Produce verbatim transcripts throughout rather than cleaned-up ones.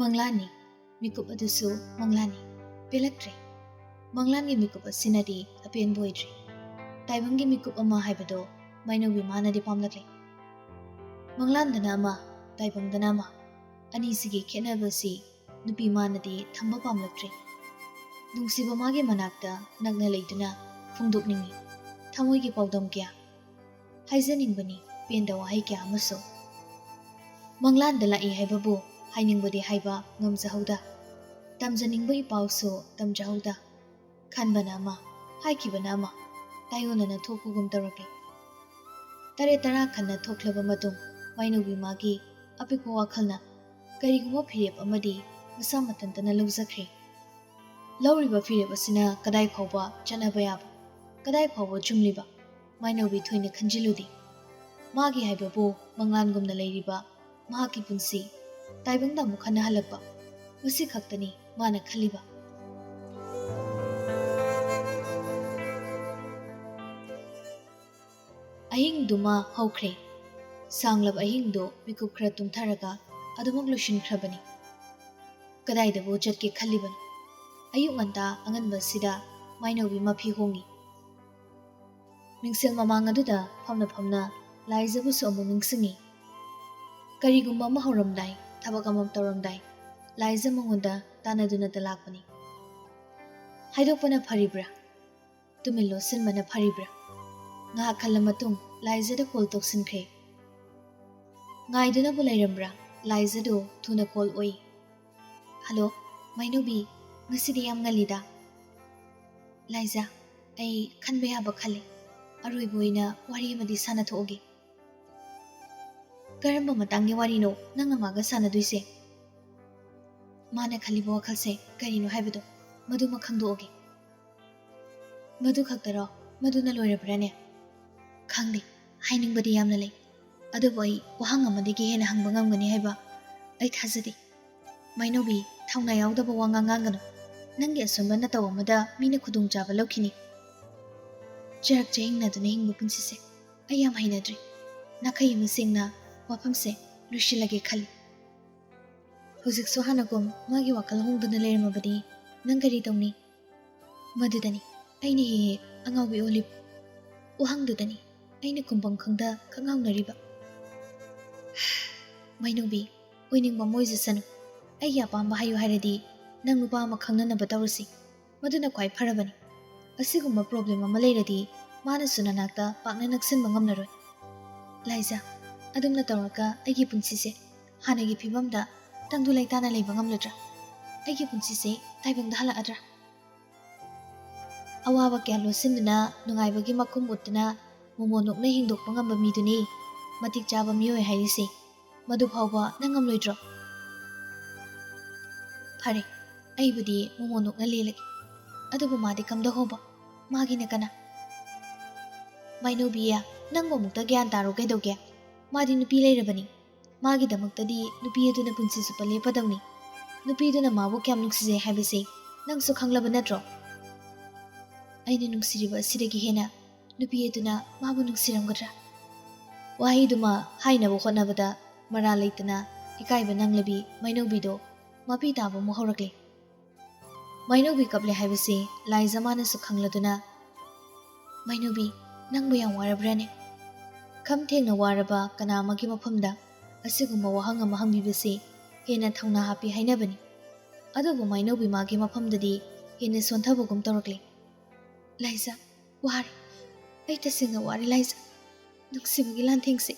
ꯃꯪꯂꯥꯟꯅꯤ꯫ ꯃꯤꯀꯨꯞ ꯑꯗꯨꯁꯨ ꯃꯪꯂꯥꯟꯅꯤ꯫ ꯄꯦꯜꯂꯛꯇ꯭ꯔꯦ꯫ ꯃꯪꯂꯥꯟꯒꯤ ꯃꯤꯀꯨꯞ ꯑꯁꯤꯅꯗꯤ ꯑꯄꯦꯟꯕ ꯑꯣꯏꯗ꯭ꯔꯤ꯫ ꯇꯥꯏꯕꯪꯒꯤ ꯃꯤꯀꯨꯞ ꯑꯃ ꯍꯥꯏꯕꯗꯣ ꯃꯥꯏꯅꯧꯕꯤ ꯃꯥꯅꯗꯤ ꯄꯥꯝꯂꯛꯂꯦ꯫ ꯃꯪꯂꯥꯟꯗꯅ ꯑꯃ, ꯇꯥꯏꯕꯪꯗꯅ ꯑꯃ꯫ ꯑꯅꯤꯁꯤꯒꯤ ꯈꯦꯠꯅꯕꯁꯤ ꯅꯨꯄꯤ ꯃꯥꯅꯗꯤ ꯊꯝꯕ ꯄꯥꯝꯂꯛꯇ꯭ꯔꯦ꯫ ꯅꯨꯡꯁꯤꯕ ꯃꯥꯒꯤ ꯃꯅꯥꯛꯇ ꯅꯛꯅ ꯂꯩꯗꯨꯅ ꯐꯣꯡꯗꯣꯛꯅꯤꯡꯏ ꯊꯃꯣꯏꯒꯤ ꯄꯥꯎꯗꯝ ꯀꯌꯥ꯫ ꯍꯥꯏꯖꯅꯤꯡꯕꯅꯤ ꯄꯦꯟꯗ ꯋꯥꯍꯩ ꯀꯌꯥ ꯑꯃꯁꯨ꯫ ꯃꯪꯂꯥꯟꯗ ꯂꯥꯛꯏ ꯍꯥꯏꯕꯕꯨ ꯍꯥꯏꯅꯤꯡꯕꯗꯤ ꯍꯥꯏꯕ ꯉꯝꯖꯍꯧꯗ, ꯇꯝꯖꯅꯤꯡꯕ ꯏꯄꯥꯎꯁꯨ ꯇꯝꯖꯍꯧꯗ, ꯈꯟꯕꯅ ꯑꯃ, ꯍꯥꯏꯈꯤꯕꯅ ꯑꯃ, ꯇꯥꯏꯑꯣꯟꯅꯅ ꯊꯣꯛꯄꯒꯨꯝ ꯇꯧꯔꯛꯂꯤ꯫ ꯇꯔꯦꯠ ꯇꯔꯥ ꯈꯟꯅ ꯊꯣꯛꯂꯕ ꯃꯇꯨꯡ ꯃꯥꯏꯅꯧꯕꯤ ꯃꯥꯒꯤ ꯑꯄꯤꯛꯄ ꯋꯥꯈꯜꯅ ꯀꯔꯤꯒꯨꯝꯕ ꯐꯤꯔꯦꯞ ꯑꯃꯗꯤ ꯃꯁꯥ ꯃꯊꯟꯇꯅ ꯂꯧꯖꯈ꯭ꯔꯦ꯫ ꯂꯧꯔꯤꯕ ꯐꯤꯔꯦꯞ ꯑꯁꯤꯅ ꯀꯗꯥꯏ ꯐꯥꯎꯕ ꯆꯠꯅꯕ ꯌꯥꯕ, ꯀꯗꯥꯏ ꯐꯥꯎꯕ ꯆꯨꯝꯂꯤꯕ, ꯃꯥꯏꯅꯧꯕꯤ ꯊꯣꯏꯅ ꯈꯟꯖꯤꯜꯂꯨꯗꯦ꯫ ꯃꯥꯒꯤ ꯍꯥꯏꯕꯕꯨ ꯃꯪꯂꯥꯟꯒꯨꯝꯅ ꯂꯩꯔꯤꯕ ꯃꯍꯥꯛꯀꯤ ꯄꯨꯟꯁꯤ ꯇꯥꯏꯕꯪꯗ ꯑꯃꯨꯛ ꯍꯟꯅ ꯍꯜꯂꯛꯄ, ꯃꯁꯤ ꯈꯛꯇꯅꯤ ꯃꯥꯅ ꯈꯜꯂꯤꯕ꯫ ꯑꯍꯤꯡꯗꯨꯃ ꯍꯧꯈ꯭ꯔꯦ꯫ ꯁꯥꯡꯂꯕ ꯑꯍꯤꯡꯗꯨ ꯃꯤꯀꯨꯞ ꯈꯔ ꯇꯨꯝꯊꯔꯒ ꯑꯗꯨꯃꯛ ꯂꯣꯏꯁꯤꯟꯈ꯭ꯔꯕꯅꯤ꯫ ꯀꯗꯥꯏꯗꯕꯨ ꯆꯠꯀꯦ ꯈꯜꯂꯤꯕꯅꯣ? ꯑꯌꯨꯛ ꯉꯟꯇꯥ ꯑꯉꯟꯕꯁꯤꯗ ꯃꯥꯏꯅꯧꯕꯤ ꯃꯐꯤ ꯍꯣꯡꯉꯤ꯫ ꯃꯤꯡꯁꯦꯜ ꯃꯃꯥꯡ ꯑꯗꯨꯗ ꯐꯝꯅ ꯐꯝꯅ ꯂꯥꯏꯖꯕꯨꯁꯨ ꯑꯃꯨꯛ ꯅꯤꯡꯁꯤꯡꯉꯤ꯫ ꯀꯔꯤꯒꯨꯝꯕ ꯑꯃ ꯍꯧꯔꯝꯗꯥꯏ, ꯊꯕꯛ ꯑꯃ ꯇꯧꯔꯝꯗꯥꯏ, ꯂꯥꯏꯖ ꯃꯉꯣꯟꯗ ꯇꯥꯟꯅꯗꯨꯅꯇ ꯂꯥꯛꯄꯅꯤ꯫ ꯍꯥꯏꯗꯣꯛꯄꯅ ꯐꯔꯤꯕ꯭ꯔꯥ? ꯇꯨꯃꯤꯟ ꯂꯣꯠꯁꯤꯟꯕꯅ ꯐꯔꯤꯕ꯭ꯔꯥ? ꯉꯥꯏꯍꯥꯛ ꯈꯜꯂ ꯃꯇꯨꯡ ꯂꯥꯏꯖꯗ ꯀꯣꯜ ꯇꯧꯁꯤꯟꯈ꯭ꯔꯦ꯫ ꯉꯥꯏꯗꯨꯅꯕꯨ ꯂꯩꯔꯝꯕ꯭ꯔꯥ? ꯂꯥꯏꯖꯗꯨ ꯊꯨꯅ ꯀꯣꯜ ꯑꯣꯏ꯫ "ꯍꯜꯂꯣ, ꯃꯥꯏꯅꯧꯕꯤ, ꯉꯁꯤꯗꯤ ꯌꯥꯝ ꯉꯜꯂꯤꯗ?" "ꯂꯥꯏꯖ, ꯑꯩ ꯈꯟꯕ ꯌꯥꯕ ꯈꯜꯂꯦ꯫ ꯑꯔꯣꯏꯕ ꯑꯣꯏꯅ ꯋꯥꯔꯤ ꯑꯃꯗꯤ ꯁꯥꯟꯅꯊꯣꯛꯑꯒꯦ꯫" "ꯀꯔꯝꯕ ꯃꯇꯥꯡꯒꯤ ꯋꯥꯔꯤꯅꯣ ꯅꯪꯅ ꯃꯥꯒ ꯁꯥꯟꯅꯗꯣꯏꯁꯦ?" "ꯃꯥꯅ ꯈꯜꯂꯤꯕ ꯋꯥꯈꯜꯁꯦ ꯀꯔꯤꯅꯣ ꯍꯥꯏꯕꯗꯣ, ꯃꯗꯨꯃ ꯈꯪꯗꯣꯛꯑꯒꯦ꯫" "ꯃꯗꯨ ꯈꯛꯇꯔꯣ? ꯃꯗꯨꯅ ꯂꯣꯏꯔꯕ꯭ꯔꯥꯅꯦ?" "ꯈꯪꯗꯦ, ꯍꯥꯏꯅꯤꯡꯕꯗꯤ ꯌꯥꯝꯅ ꯂꯩ, ꯑꯗꯨꯕꯨ ꯑꯩ ꯋꯥꯍꯪ ꯑꯃꯗꯒꯤ ꯍꯦꯟꯅ ꯍꯪꯕ ꯉꯝꯒꯅꯤ ꯍꯥꯏꯕ ꯑꯩ ꯊꯥꯖꯗꯦ꯫" "ꯃꯥꯏꯅꯧꯕꯤ, ꯊꯧꯅꯥ ꯌꯥꯎꯗꯕ ꯋꯥꯉꯥꯡ ꯉꯥꯡꯒꯅꯨ꯫ ꯅꯪꯒꯤ ꯑꯁꯣꯟꯕ ꯅꯇꯧ ꯑꯃꯗ ꯃꯤꯅ ꯈꯨꯗꯣꯡꯆꯥꯕ ꯂꯧꯈꯤꯅꯤ꯫ ꯆꯔꯛ ꯆꯍꯤꯡꯅꯗꯨꯅ ꯍꯤꯡꯕ ꯄꯨꯟꯁꯤꯁꯦ ꯑꯩ ꯌꯥꯝ ꯍꯩꯅꯗ꯭ꯔꯦ꯫ ꯅꯥꯈꯩ ꯑꯃ ꯁꯦꯡꯅ ꯋꯥꯐꯝꯁꯦ ꯂꯣꯏꯁꯤꯜꯂꯒꯦ ꯈꯜꯂꯤ꯫" ꯍꯧꯖꯤꯛꯁꯨ ꯍꯥꯟꯅꯒꯨꯝ ꯃꯥꯒꯤ ꯋꯥꯈꯜ ꯍꯣꯡꯗꯨꯅ ꯂꯩꯔꯝꯃꯕꯗꯤ ꯅꯪ ꯀꯔꯤ ꯇꯧꯅꯤ? ꯃꯗꯨꯗꯅꯤ ꯑꯩꯅ ꯍꯦꯛ ꯍꯦꯛ ꯑꯉꯥꯎꯕꯤ ꯑꯣꯜꯂꯤꯕ꯫ ꯋꯥꯍꯪꯗꯨꯗꯅꯤ ꯑꯩꯅ ꯈꯨꯝꯐꯝ ꯈꯪꯗ ꯈꯛ ꯉꯥꯎꯅꯔꯤꯕ꯫ ꯃꯩꯅꯧꯕꯤ, ꯑꯣꯏꯅꯤꯡꯕ ꯑꯃ ꯑꯣꯏꯖꯁꯅꯨ꯫ ꯑꯩꯒꯤ ꯑꯄꯥꯝꯕ ꯍꯥꯏꯌꯨ ꯍꯥꯏꯔꯗꯤ ꯅꯪ ꯅꯨꯄꯥ ꯑꯃ ꯈꯪꯅꯅꯕ ꯇꯧꯔꯁꯤ꯫ ꯃꯗꯨꯅ ꯈ꯭ꯋꯥꯏ ꯐꯔꯕꯅꯤ꯫ ꯑꯁꯤꯒꯨꯝꯕ problem ꯑꯃ ꯂꯩꯔꯗꯤ ꯃꯥꯅꯁꯨ ꯅꯅꯥꯛꯇ ꯄꯥꯛꯅ ꯅꯛꯁꯤꯟꯕ ꯉꯝꯂꯔꯣꯏ꯫ ꯂꯥꯏꯖꯥ, ꯑꯗꯨꯝꯅ ꯇꯧꯔꯒ ꯑꯩꯒꯤ ꯄꯨꯟꯁꯤꯁꯦ ꯍꯥꯟꯅꯒꯤ ꯐꯤꯕꯝꯗ ꯇꯪꯗꯨ ꯂꯩꯇꯥꯅ ꯂꯩꯕ ꯉꯝꯂꯗ꯭ꯔꯥ? ꯑꯩꯒꯤ ꯄꯨꯟꯁꯤꯁꯦ ꯇꯥꯏꯕꯪꯗ ꯍꯜꯂꯛꯑꯗ꯭ꯔꯥ? ꯑꯋꯥꯕ ꯀꯌꯥ ꯂꯣꯠꯁꯤꯟꯗꯨꯅ ꯅꯨꯡꯉꯥꯏꯕꯒꯤ ꯃꯈꯨꯝ ꯎꯠꯇꯨꯅ ꯃꯣꯃꯣꯟ ꯅꯣꯛꯅ ꯍꯤꯡꯗꯣꯛꯄ ꯉꯝꯕ ꯃꯤꯗꯨꯅꯤ ꯃꯇꯤꯛ ꯆꯥꯕ ꯃꯤꯑꯣꯏ ꯍꯥꯏꯔꯤꯁꯦ꯫ ꯃꯗꯨ ꯐꯥꯎꯕ ꯅꯪ ꯉꯝꯂꯣꯏꯗ꯭ꯔꯣ? ꯐꯔꯦ, ꯑꯩꯕꯨꯗꯤ ꯃꯣꯃꯣꯟ ꯅꯣꯛꯅ ꯂꯦꯜꯂꯒꯦ꯫ ꯑꯗꯨꯕꯨ ꯃꯥꯗꯤ ꯀꯝꯗꯧꯍꯧꯕ? ꯃꯥꯒꯤꯅ ꯀꯅꯥ? ꯃꯩꯅꯧꯕꯤꯌꯦ, ꯅꯪꯕꯨ ꯑꯃꯨꯛꯇ ꯒ꯭ꯌꯥꯟ ꯇꯥꯔꯣ ꯀꯩꯗꯧꯒꯦ? ꯃꯥꯗꯤ ꯅꯨꯄꯤ ꯂꯩꯔꯕꯅꯤ꯫ ꯃꯥꯒꯤꯗꯃꯛꯇꯗꯤ ꯅꯨꯄꯤ ꯑꯗꯨꯅ ꯄꯨꯟꯁꯤ ꯆꯨꯞꯄ ꯂꯦꯞꯄꯗꯧꯅꯤ꯫ ꯅꯨꯄꯤꯗꯨꯅ ꯃꯥꯕꯨ ꯀꯌꯥꯝ ꯅꯨꯡꯁꯤꯖꯩ ꯍꯥꯏꯕꯁꯤ ꯅꯪꯁꯨ ꯈꯪꯂꯕ ꯅꯠꯇ꯭ꯔꯣ? ꯑꯩꯅ ꯅꯨꯡꯁꯤꯔꯤꯕ ꯑꯁꯤꯗꯒꯤ ꯍꯦꯟꯅ ꯅꯨꯄꯤ ꯑꯗꯨꯅ ꯃꯥꯕꯨ ꯅꯨꯡꯁꯤꯔꯝꯒꯗ꯭ꯔꯥ? ꯋꯥꯍꯩꯗꯨꯃ ꯍꯥꯏꯅꯕ ꯍꯣꯠꯅꯕꯗ ꯃꯔꯥꯜ ꯂꯩꯇꯅ ꯏꯀꯥꯏꯕ ꯅꯪꯂꯕꯤ ꯃꯩꯅꯧꯕꯤꯗꯣ ꯃꯄꯤ ꯇꯥꯕ ꯑꯃꯨꯛ ꯍꯧꯔꯛꯂꯦ꯫ ꯃꯩꯅꯧꯕꯤ ꯀꯞꯂꯦ ꯍꯥꯏꯕꯁꯤ ꯂꯥꯏꯖ ꯃꯥꯅꯁꯨ ꯈꯪꯂꯗꯨꯅ, "ꯃꯩꯅꯧꯕꯤ, ꯅꯪꯕꯨ ꯌꯥꯝ ꯋꯥꯔꯕ꯭ꯔꯥꯅꯦ?" ꯈꯝ ꯊꯦꯡꯅ ꯋꯥꯔꯕ ꯀꯅꯥ ꯑꯃꯒꯤ ꯃꯐꯝꯗ ꯑꯁꯤꯒꯨꯝꯕ ꯋꯥꯍꯪ ꯑꯃ ꯍꯪꯕꯤꯕꯁꯤ ꯍꯦꯟꯅ ꯊꯧꯅꯥ ꯍꯥꯞꯄꯤ ꯍꯥꯏꯅꯕꯅꯤ꯫ ꯑꯗꯨꯕꯨ ꯃꯩꯅꯧꯕꯤ ꯃꯥꯒꯤ ꯃꯐꯝꯗꯗꯤ ꯍꯦꯟꯅ ꯁꯣꯟꯊꯕꯒꯨꯝ ꯇꯧꯔꯛꯂꯦ꯫ "ꯂꯥꯏꯖ, ꯋꯥꯔꯦ꯫ ꯑꯩ ꯇꯁꯦꯡꯅ ꯋꯥꯔꯦ, ꯂꯥꯏꯖ꯫ ꯅꯨꯡꯁꯤꯕꯒꯤ ꯂꯥꯟꯊꯦꯡꯁꯦ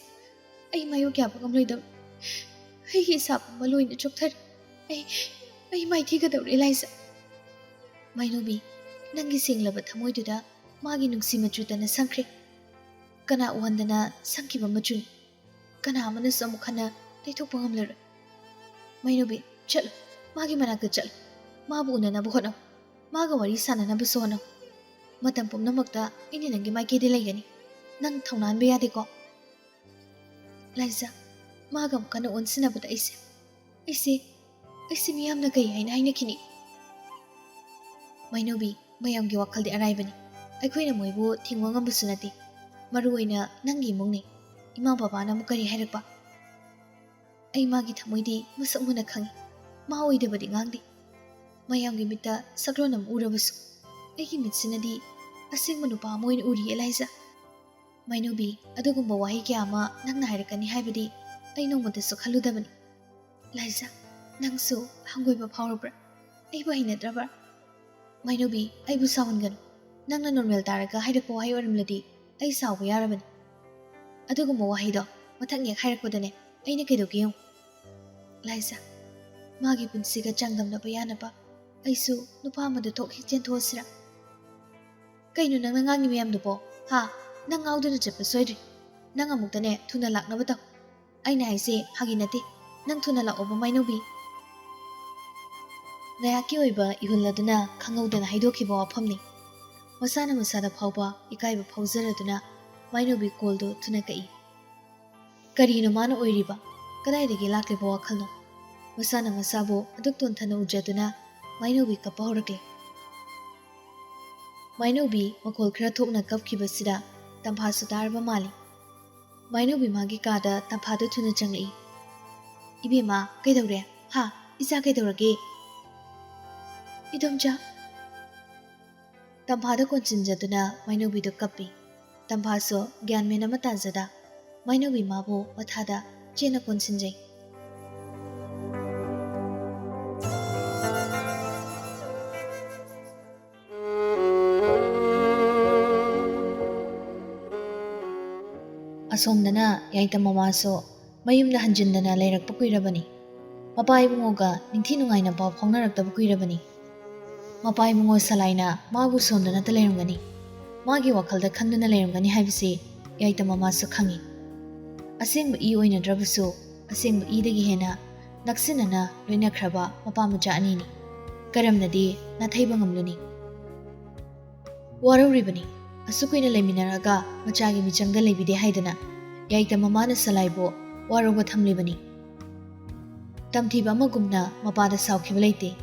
ꯑꯩ ꯃꯥꯌꯣꯛ ꯌꯥꯕ ꯉꯝꯂꯣꯏꯗꯕ꯫ ꯑꯩꯒꯤ ꯏꯁꯥ ꯄꯨꯝꯕ ꯂꯣꯏꯅ ꯆꯣꯛꯊꯔꯦ꯫ ꯑꯩ, ꯑꯩ ꯃꯥꯏꯊꯤꯒꯗꯧꯔꯦ, ꯂꯥꯏꯖ꯫" "ꯃꯩꯅꯧꯕꯤ, ꯅꯪꯒꯤ ꯁꯦꯡꯂꯕ ꯊꯃꯣꯏꯗꯨꯗ ꯃꯥꯒꯤ ꯅꯨꯡꯁꯤ ꯃꯆꯨ ꯇꯅ ꯁꯪꯈ꯭ꯔꯦ꯫ ꯀꯅꯥ ꯎꯍꯟꯗꯅ ꯁꯪꯈꯤꯕ ꯃꯆꯨꯅꯤ꯫ ꯀꯅꯥ ꯑꯃꯅꯁꯨ ꯑꯃꯨꯛ ꯍꯟꯅ ꯇꯩꯊꯣꯛꯄ ꯉꯝꯂꯔꯣꯏ꯫ ꯃꯩꯅꯧꯕꯤ, ꯆꯠꯂꯨ꯫ ꯃꯥꯒꯤ ꯃꯅꯥꯛꯇ ꯆꯠꯂꯨ꯫ ꯃꯥꯕꯨ ꯎꯅꯅꯕ ꯍꯣꯠꯅꯧ꯫ ꯃꯥꯒ ꯋꯥꯔꯤ ꯁꯥꯟꯅꯅꯕꯁꯨ ꯍꯣꯠꯅꯧ꯫ ꯃꯇꯝ ꯄꯨꯝꯅꯃꯛꯇ ꯑꯩꯅ ꯅꯪꯒꯤ ꯃꯥꯏꯀꯩꯗ ꯂꯩꯒꯅꯤ꯫ ꯅꯪ ꯊꯧꯅꯥ ꯍꯟꯕ ꯌꯥꯗꯦꯀꯣ?" "ꯂꯥꯏꯖ, ꯃꯥꯒ ꯑꯃꯨꯛ ꯍꯟꯅ ꯑꯣꯟꯁꯤꯟꯅꯕꯗ ꯑꯩꯁꯦ, ꯑꯩꯁꯦ, ꯑꯩꯁꯦ ꯃꯤꯌꯥꯝꯅ ꯀꯩ ꯍꯥꯏꯅ ꯍꯥꯏꯅꯈꯤꯅꯤ?" "ꯃꯩꯅꯧꯕꯤ, ꯃꯌꯥꯝꯒꯤ ꯋꯥꯈꯜꯗꯤ ꯑꯔꯥꯏꯕꯅꯤ꯫ ꯑꯩꯈꯣꯏꯅ ꯃꯣꯏꯕꯨ ꯊꯤꯡꯕ ꯉꯝꯕꯁꯨ ꯅꯠꯇꯦ꯫ ꯃꯔꯨ ꯑꯣꯏꯅ ꯅꯪꯒꯤ ꯏꯃꯨꯡꯅꯤ꯫ ꯏꯃꯥ ꯕꯕꯥꯅ ꯑꯃꯨꯛ ꯀꯔꯤ ꯍꯥꯏꯔꯛꯄ?" "ꯑꯩ ꯃꯥꯒꯤ ꯊꯃꯣꯏꯗꯤ ꯃꯁꯛ ꯃꯨꯟꯅ ꯈꯪꯏ꯫ ꯃꯥ ꯑꯣꯏꯗꯕꯗꯤ ꯉꯥꯡꯗꯦ꯫ ꯃꯌꯥꯝꯒꯤ ꯃꯤꯠꯇ ꯁꯛꯂꯣꯟ ꯑꯃ ꯎꯔꯕꯁꯨ ꯑꯩꯒꯤ ꯃꯤꯠꯁꯤꯅꯗꯤ ꯑꯁꯦꯡꯕ ꯅꯨꯄꯥ ꯑꯃ ꯑꯣꯏꯅ ꯎꯔꯤꯌꯦ ꯂꯥꯏꯖꯥ꯫ ꯃꯥꯏꯅꯧꯕꯤ, ꯑꯗꯨꯒꯨꯝꯕ ꯋꯥꯍꯩ ꯀꯌꯥ ꯑꯃ ꯅꯪꯅ ꯍꯥꯏꯔꯛꯀꯅꯤ ꯍꯥꯏꯕꯗꯤ ꯑꯩ ꯅꯣꯡꯃꯇꯁꯨ ꯈꯜꯂꯨꯗꯕꯅꯤ꯫ ꯂꯥꯏꯖꯥ, ꯅꯪꯁꯨ ꯍꯪꯒꯣꯏꯕ ꯐꯥꯎꯔꯕ꯭ꯔꯥ? ꯑꯩꯕꯨ ꯍꯩꯅꯗ꯭ꯔꯕ꯭ꯔꯥ? ꯃꯥꯏꯅꯧꯕꯤ, ꯑꯩꯕꯨ ꯁꯥꯎꯍꯟꯒꯅꯨ꯫ ꯅꯪꯅ ꯅꯣꯔꯃꯦꯜ ꯇꯥꯔꯒ ꯍꯥꯏꯔꯛꯄ ꯋꯥꯍꯩ ꯑꯣꯏꯔꯝꯂꯗꯤ ꯑꯩ ꯁꯥꯎꯕ ꯌꯥꯔꯕꯅꯤ꯫ ꯑꯗꯨꯒꯨꯝꯕ ꯋꯥꯍꯩꯗꯣ ꯃꯊꯪ ꯍꯦꯛ ꯍꯥꯏꯔꯛꯄꯗꯅꯦ ꯑꯩꯅ ꯀꯩꯗꯧꯒꯦ ꯌꯦꯡꯉꯨ꯫ ꯂꯥꯏꯖꯥ, ꯃꯥꯒꯤ ꯄꯨꯟꯁꯤꯒ ꯆꯥꯡꯗꯝꯅꯕ ꯌꯥꯅꯕ ꯑꯩꯁꯨ ꯅꯨꯄꯥ ꯑꯃꯗ ꯊꯣꯛ ꯍꯦꯛ ꯆꯦꯟꯊꯣꯛꯑꯁꯤꯔꯥ? ꯀꯩꯅꯣ ꯅꯪꯅ ꯉꯥꯡꯉꯤ ꯃꯌꯥꯝꯗꯨꯕꯣ? ꯍꯥ? ꯅꯪ ꯉꯥꯎꯗꯨꯅ ꯆꯠꯄ ꯁꯣꯏꯗ꯭ꯔꯤ꯫ ꯅꯪ ꯑꯃꯨꯛꯇꯅꯦ ꯊꯨꯅ ꯂꯥꯛꯅꯕ ꯇꯧ꯫ ꯑꯩꯅ ꯍꯥꯏꯁꯦ ꯐꯥꯒꯤ ꯅꯠꯇꯦ꯫ ꯅꯪ ꯊꯨꯅ ꯂꯥꯛꯑꯣꯕ ꯃꯥꯏꯅꯧꯕꯤ꯫ ꯉꯥꯏꯍꯥꯛꯀꯤ ꯑꯣꯏꯕ ꯏꯍꯨꯜ ꯑꯗꯨꯅ ꯈꯪꯍꯧꯗꯅ ꯍꯥꯏꯗꯣꯛꯈꯤꯕ ꯋꯥꯐꯝꯅꯤ꯫ ꯃꯁꯥꯅ ꯃꯁꯥꯗ ꯐꯥꯎꯕ ꯏꯀꯥꯏꯕ ꯐꯥꯎꯖꯔꯗꯨꯅ ꯃꯥꯏꯅꯧꯕꯤ ꯀꯣꯜꯗꯨ ꯊꯨꯅ ꯀꯛꯏ꯫ ꯀꯔꯤꯅꯣ ꯃꯥꯅ ꯑꯣꯏꯔꯤꯕ? ꯀꯗꯥꯏꯗꯒꯤ ꯂꯥꯛꯂꯤꯕ ꯋꯥꯈꯜꯅꯣ? ꯃꯁꯥꯅ ꯃꯁꯥꯕꯨ ꯑꯗꯨꯛ ꯇꯣꯟꯊꯅ ꯎꯖꯗꯨꯅ ꯃꯥꯏꯅꯧꯕꯤ ꯀꯞꯄ ꯍꯧꯔꯛꯂꯦ꯫ ꯃꯥꯏꯅꯧꯕꯤ ꯃꯈꯣꯜ ꯈꯔ ꯊꯣꯛꯅ ꯀꯞꯈꯤꯕꯁꯤꯗ ꯇꯝꯐꯥꯁꯨ ꯇꯥꯔꯕ ꯃꯥꯜꯂꯤ꯫ ꯃꯥꯏꯅꯧꯕꯤ ꯃꯥꯒꯤ ꯀꯥꯗ ꯇꯝꯐꯥꯗꯨ ꯊꯨꯅ ꯆꯪꯂꯛꯏ꯫ "ꯏꯕꯦꯝꯃ, ꯀꯩꯗꯧꯔꯦ? ꯍꯥ? ꯏꯆꯥ ꯀꯩꯗꯧꯔꯒꯦ?" "ꯏꯗꯣꯝꯆꯥ!" ꯇꯝꯐꯥꯗ ꯀꯣꯟꯁꯤꯟꯖꯗꯨꯅ ꯃꯥꯏꯅꯧꯕꯤꯗꯨ ꯀꯞꯄꯤ꯫ ꯇꯝꯐꯥꯁꯨ ꯒ꯭ꯌꯥꯟ ꯃꯦꯟ ꯑꯃ ꯇꯥꯖꯗ ꯃꯥꯏꯅꯧꯕꯤ ꯃꯥꯕꯨ ꯃꯊꯥꯗ ꯆꯦꯠꯅ ꯀꯣꯟꯁꯤꯟꯖꯩ꯫ ꯑꯁꯣꯝꯗꯅ ꯌꯥꯏꯇ ꯃꯃꯥꯁꯨ ꯃꯌꯨꯝꯗ ꯍꯟꯖꯤꯟꯗꯅ ꯂꯩꯔꯛꯄ ꯀꯨꯏꯔꯕꯅꯤ꯫ ꯃꯄꯥ ꯏꯕꯨꯡꯉꯣꯒ ꯅꯤꯡꯊꯤ ꯅꯨꯡꯉꯥꯏꯅ ꯄꯥꯎ ꯐꯥꯎꯅꯔꯛꯇꯕ ꯀꯨꯏꯔꯕꯅꯤ꯫ ꯃꯄꯥ ꯏꯕꯨꯡꯉꯣ ꯁꯂꯥꯏꯅ ꯃꯥꯕꯨ ꯁꯣꯟꯗꯨꯅꯇ ꯂꯩꯔꯝꯒꯅꯤ꯫ ꯃꯥꯒꯤ ꯋꯥꯈꯜꯗ ꯈꯟꯗꯨꯅ ꯂꯩꯔꯝꯒꯅꯤ ꯍꯥꯏꯕꯁꯤ ꯌꯥꯏꯇ ꯃꯃꯥꯁꯨ ꯈꯪꯏ꯫ ꯑꯁꯦꯡꯕ ꯏ ꯑꯣꯏꯅꯗ꯭ꯔꯕꯁꯨ ꯑꯁꯦꯡꯕ ꯏꯗꯒꯤ ꯍꯦꯟꯅ ꯅꯛꯁꯤꯟꯅꯅ ꯂꯣꯏꯅꯈ꯭ꯔꯕ ꯃꯄꯥ ꯃꯆꯥ ꯑꯅꯤꯅꯤ꯫ ꯀꯔꯝꯅꯗꯤ ꯅꯥꯊꯩꯕ ꯉꯝꯂꯨꯅꯤ? ꯋꯥꯔꯧꯔꯤꯕꯅꯤ꯫ ꯑꯁꯨꯛ ꯀꯨꯏꯅ ꯂꯩꯃꯤꯟꯅꯔꯒ ꯃꯆꯥꯒꯤ ꯃꯤꯆꯪꯗ ꯂꯩꯕꯤꯗꯦ ꯍꯥꯏꯗꯅ ꯌꯥꯏꯇ ꯃꯃꯥꯅ ꯁꯂꯥꯏꯕꯨ ꯋꯥꯔꯧꯕ ꯊꯝꯂꯤꯕꯅꯤ꯫ ꯇꯝꯊꯤꯕ ꯑꯃꯒꯨꯝꯅ ꯃꯄꯥꯗ ꯁꯥꯎꯈꯤꯕ ꯂꯩꯇꯦ꯫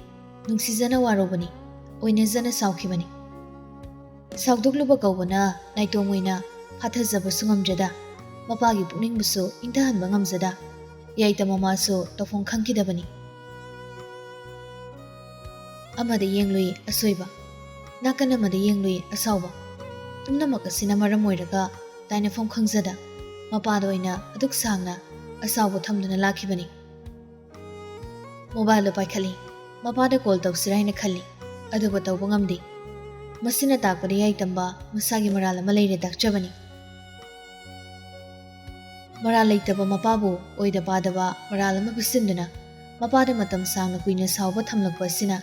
ꯅꯨꯡꯁꯤꯖꯅ ꯋꯥꯔꯧꯕꯅꯤ, ꯑꯣꯏꯅꯖꯅ ꯁꯥꯎꯈꯤꯕꯅꯤ꯫ ꯁꯥꯎꯗꯣꯛꯂꯨꯕ ꯀꯧꯕꯅ ꯅꯥꯏꯇꯣꯝ ꯑꯣꯏꯅ ꯐꯥꯊꯖꯕꯁꯨ ꯉꯝꯖꯗ, ꯃꯄꯥꯒꯤ ꯄꯨꯛꯅꯤꯡꯕꯨꯁꯨ ꯏꯪꯊꯍꯟꯕ ꯉꯝꯖꯗ, ꯌꯥꯏꯇ ꯃꯃꯥꯁꯨ ꯇꯧꯐꯝ ꯈꯪꯈꯤꯗꯕꯅꯤ꯫ ꯑꯃꯗ ꯌꯦꯡꯂꯨꯏ ꯑꯁꯣꯏꯕ, ꯅꯥꯀꯟ ꯑꯃꯗ ꯌꯦꯡꯂꯨꯏ ꯑꯁꯥꯎꯕ꯫ ꯄꯨꯝꯅꯃꯛ ꯑꯁꯤꯅ ꯃꯔꯝ ꯑꯣꯏꯔꯒ ꯇꯥꯏꯅꯐꯝ ꯈꯪꯖꯗ ꯃꯄꯥꯗ ꯑꯣꯏꯅ ꯑꯗꯨꯛ ꯁꯥꯡꯅ ꯑꯁꯥꯎꯕ ꯊꯝꯗꯨꯅ ꯂꯥꯛꯈꯤꯕꯅꯤ꯫ ꯃꯣꯕꯥꯏꯜꯗꯣ ꯄꯥꯏꯈꯠꯂꯤ꯫ ꯃꯄꯥꯗ ꯀꯣꯜ ꯇꯧꯁꯤꯔꯥ ꯍꯥꯏꯅ ꯈꯜꯂꯤ, ꯑꯗꯨꯕꯨ ꯇꯧꯕ ꯉꯝꯗꯦ꯫ ꯃꯁꯤꯅ ꯇꯥꯛꯄꯗ ꯌꯥꯏꯇꯝꯕ ꯃꯁꯥꯒꯤ ꯃꯔꯥꯜ ꯑꯃ ꯂꯩꯔꯦ ꯇꯥꯛꯆꯕꯅꯤ꯫ ꯃꯔꯥꯜ ꯂꯩꯇꯕ ꯃꯄꯥꯕꯨ ꯑꯣꯏꯗ ꯄꯥꯗꯕ ꯃꯔꯥꯜ ꯑꯃ ꯄꯤꯁꯤꯟꯗꯨꯅ ꯃꯄꯥꯗ ꯃꯇꯝ ꯁꯥꯡꯅ ꯀꯨꯏꯅ ꯁꯥꯎꯕ ꯊꯝꯂꯛꯄ ꯑꯁꯤꯅ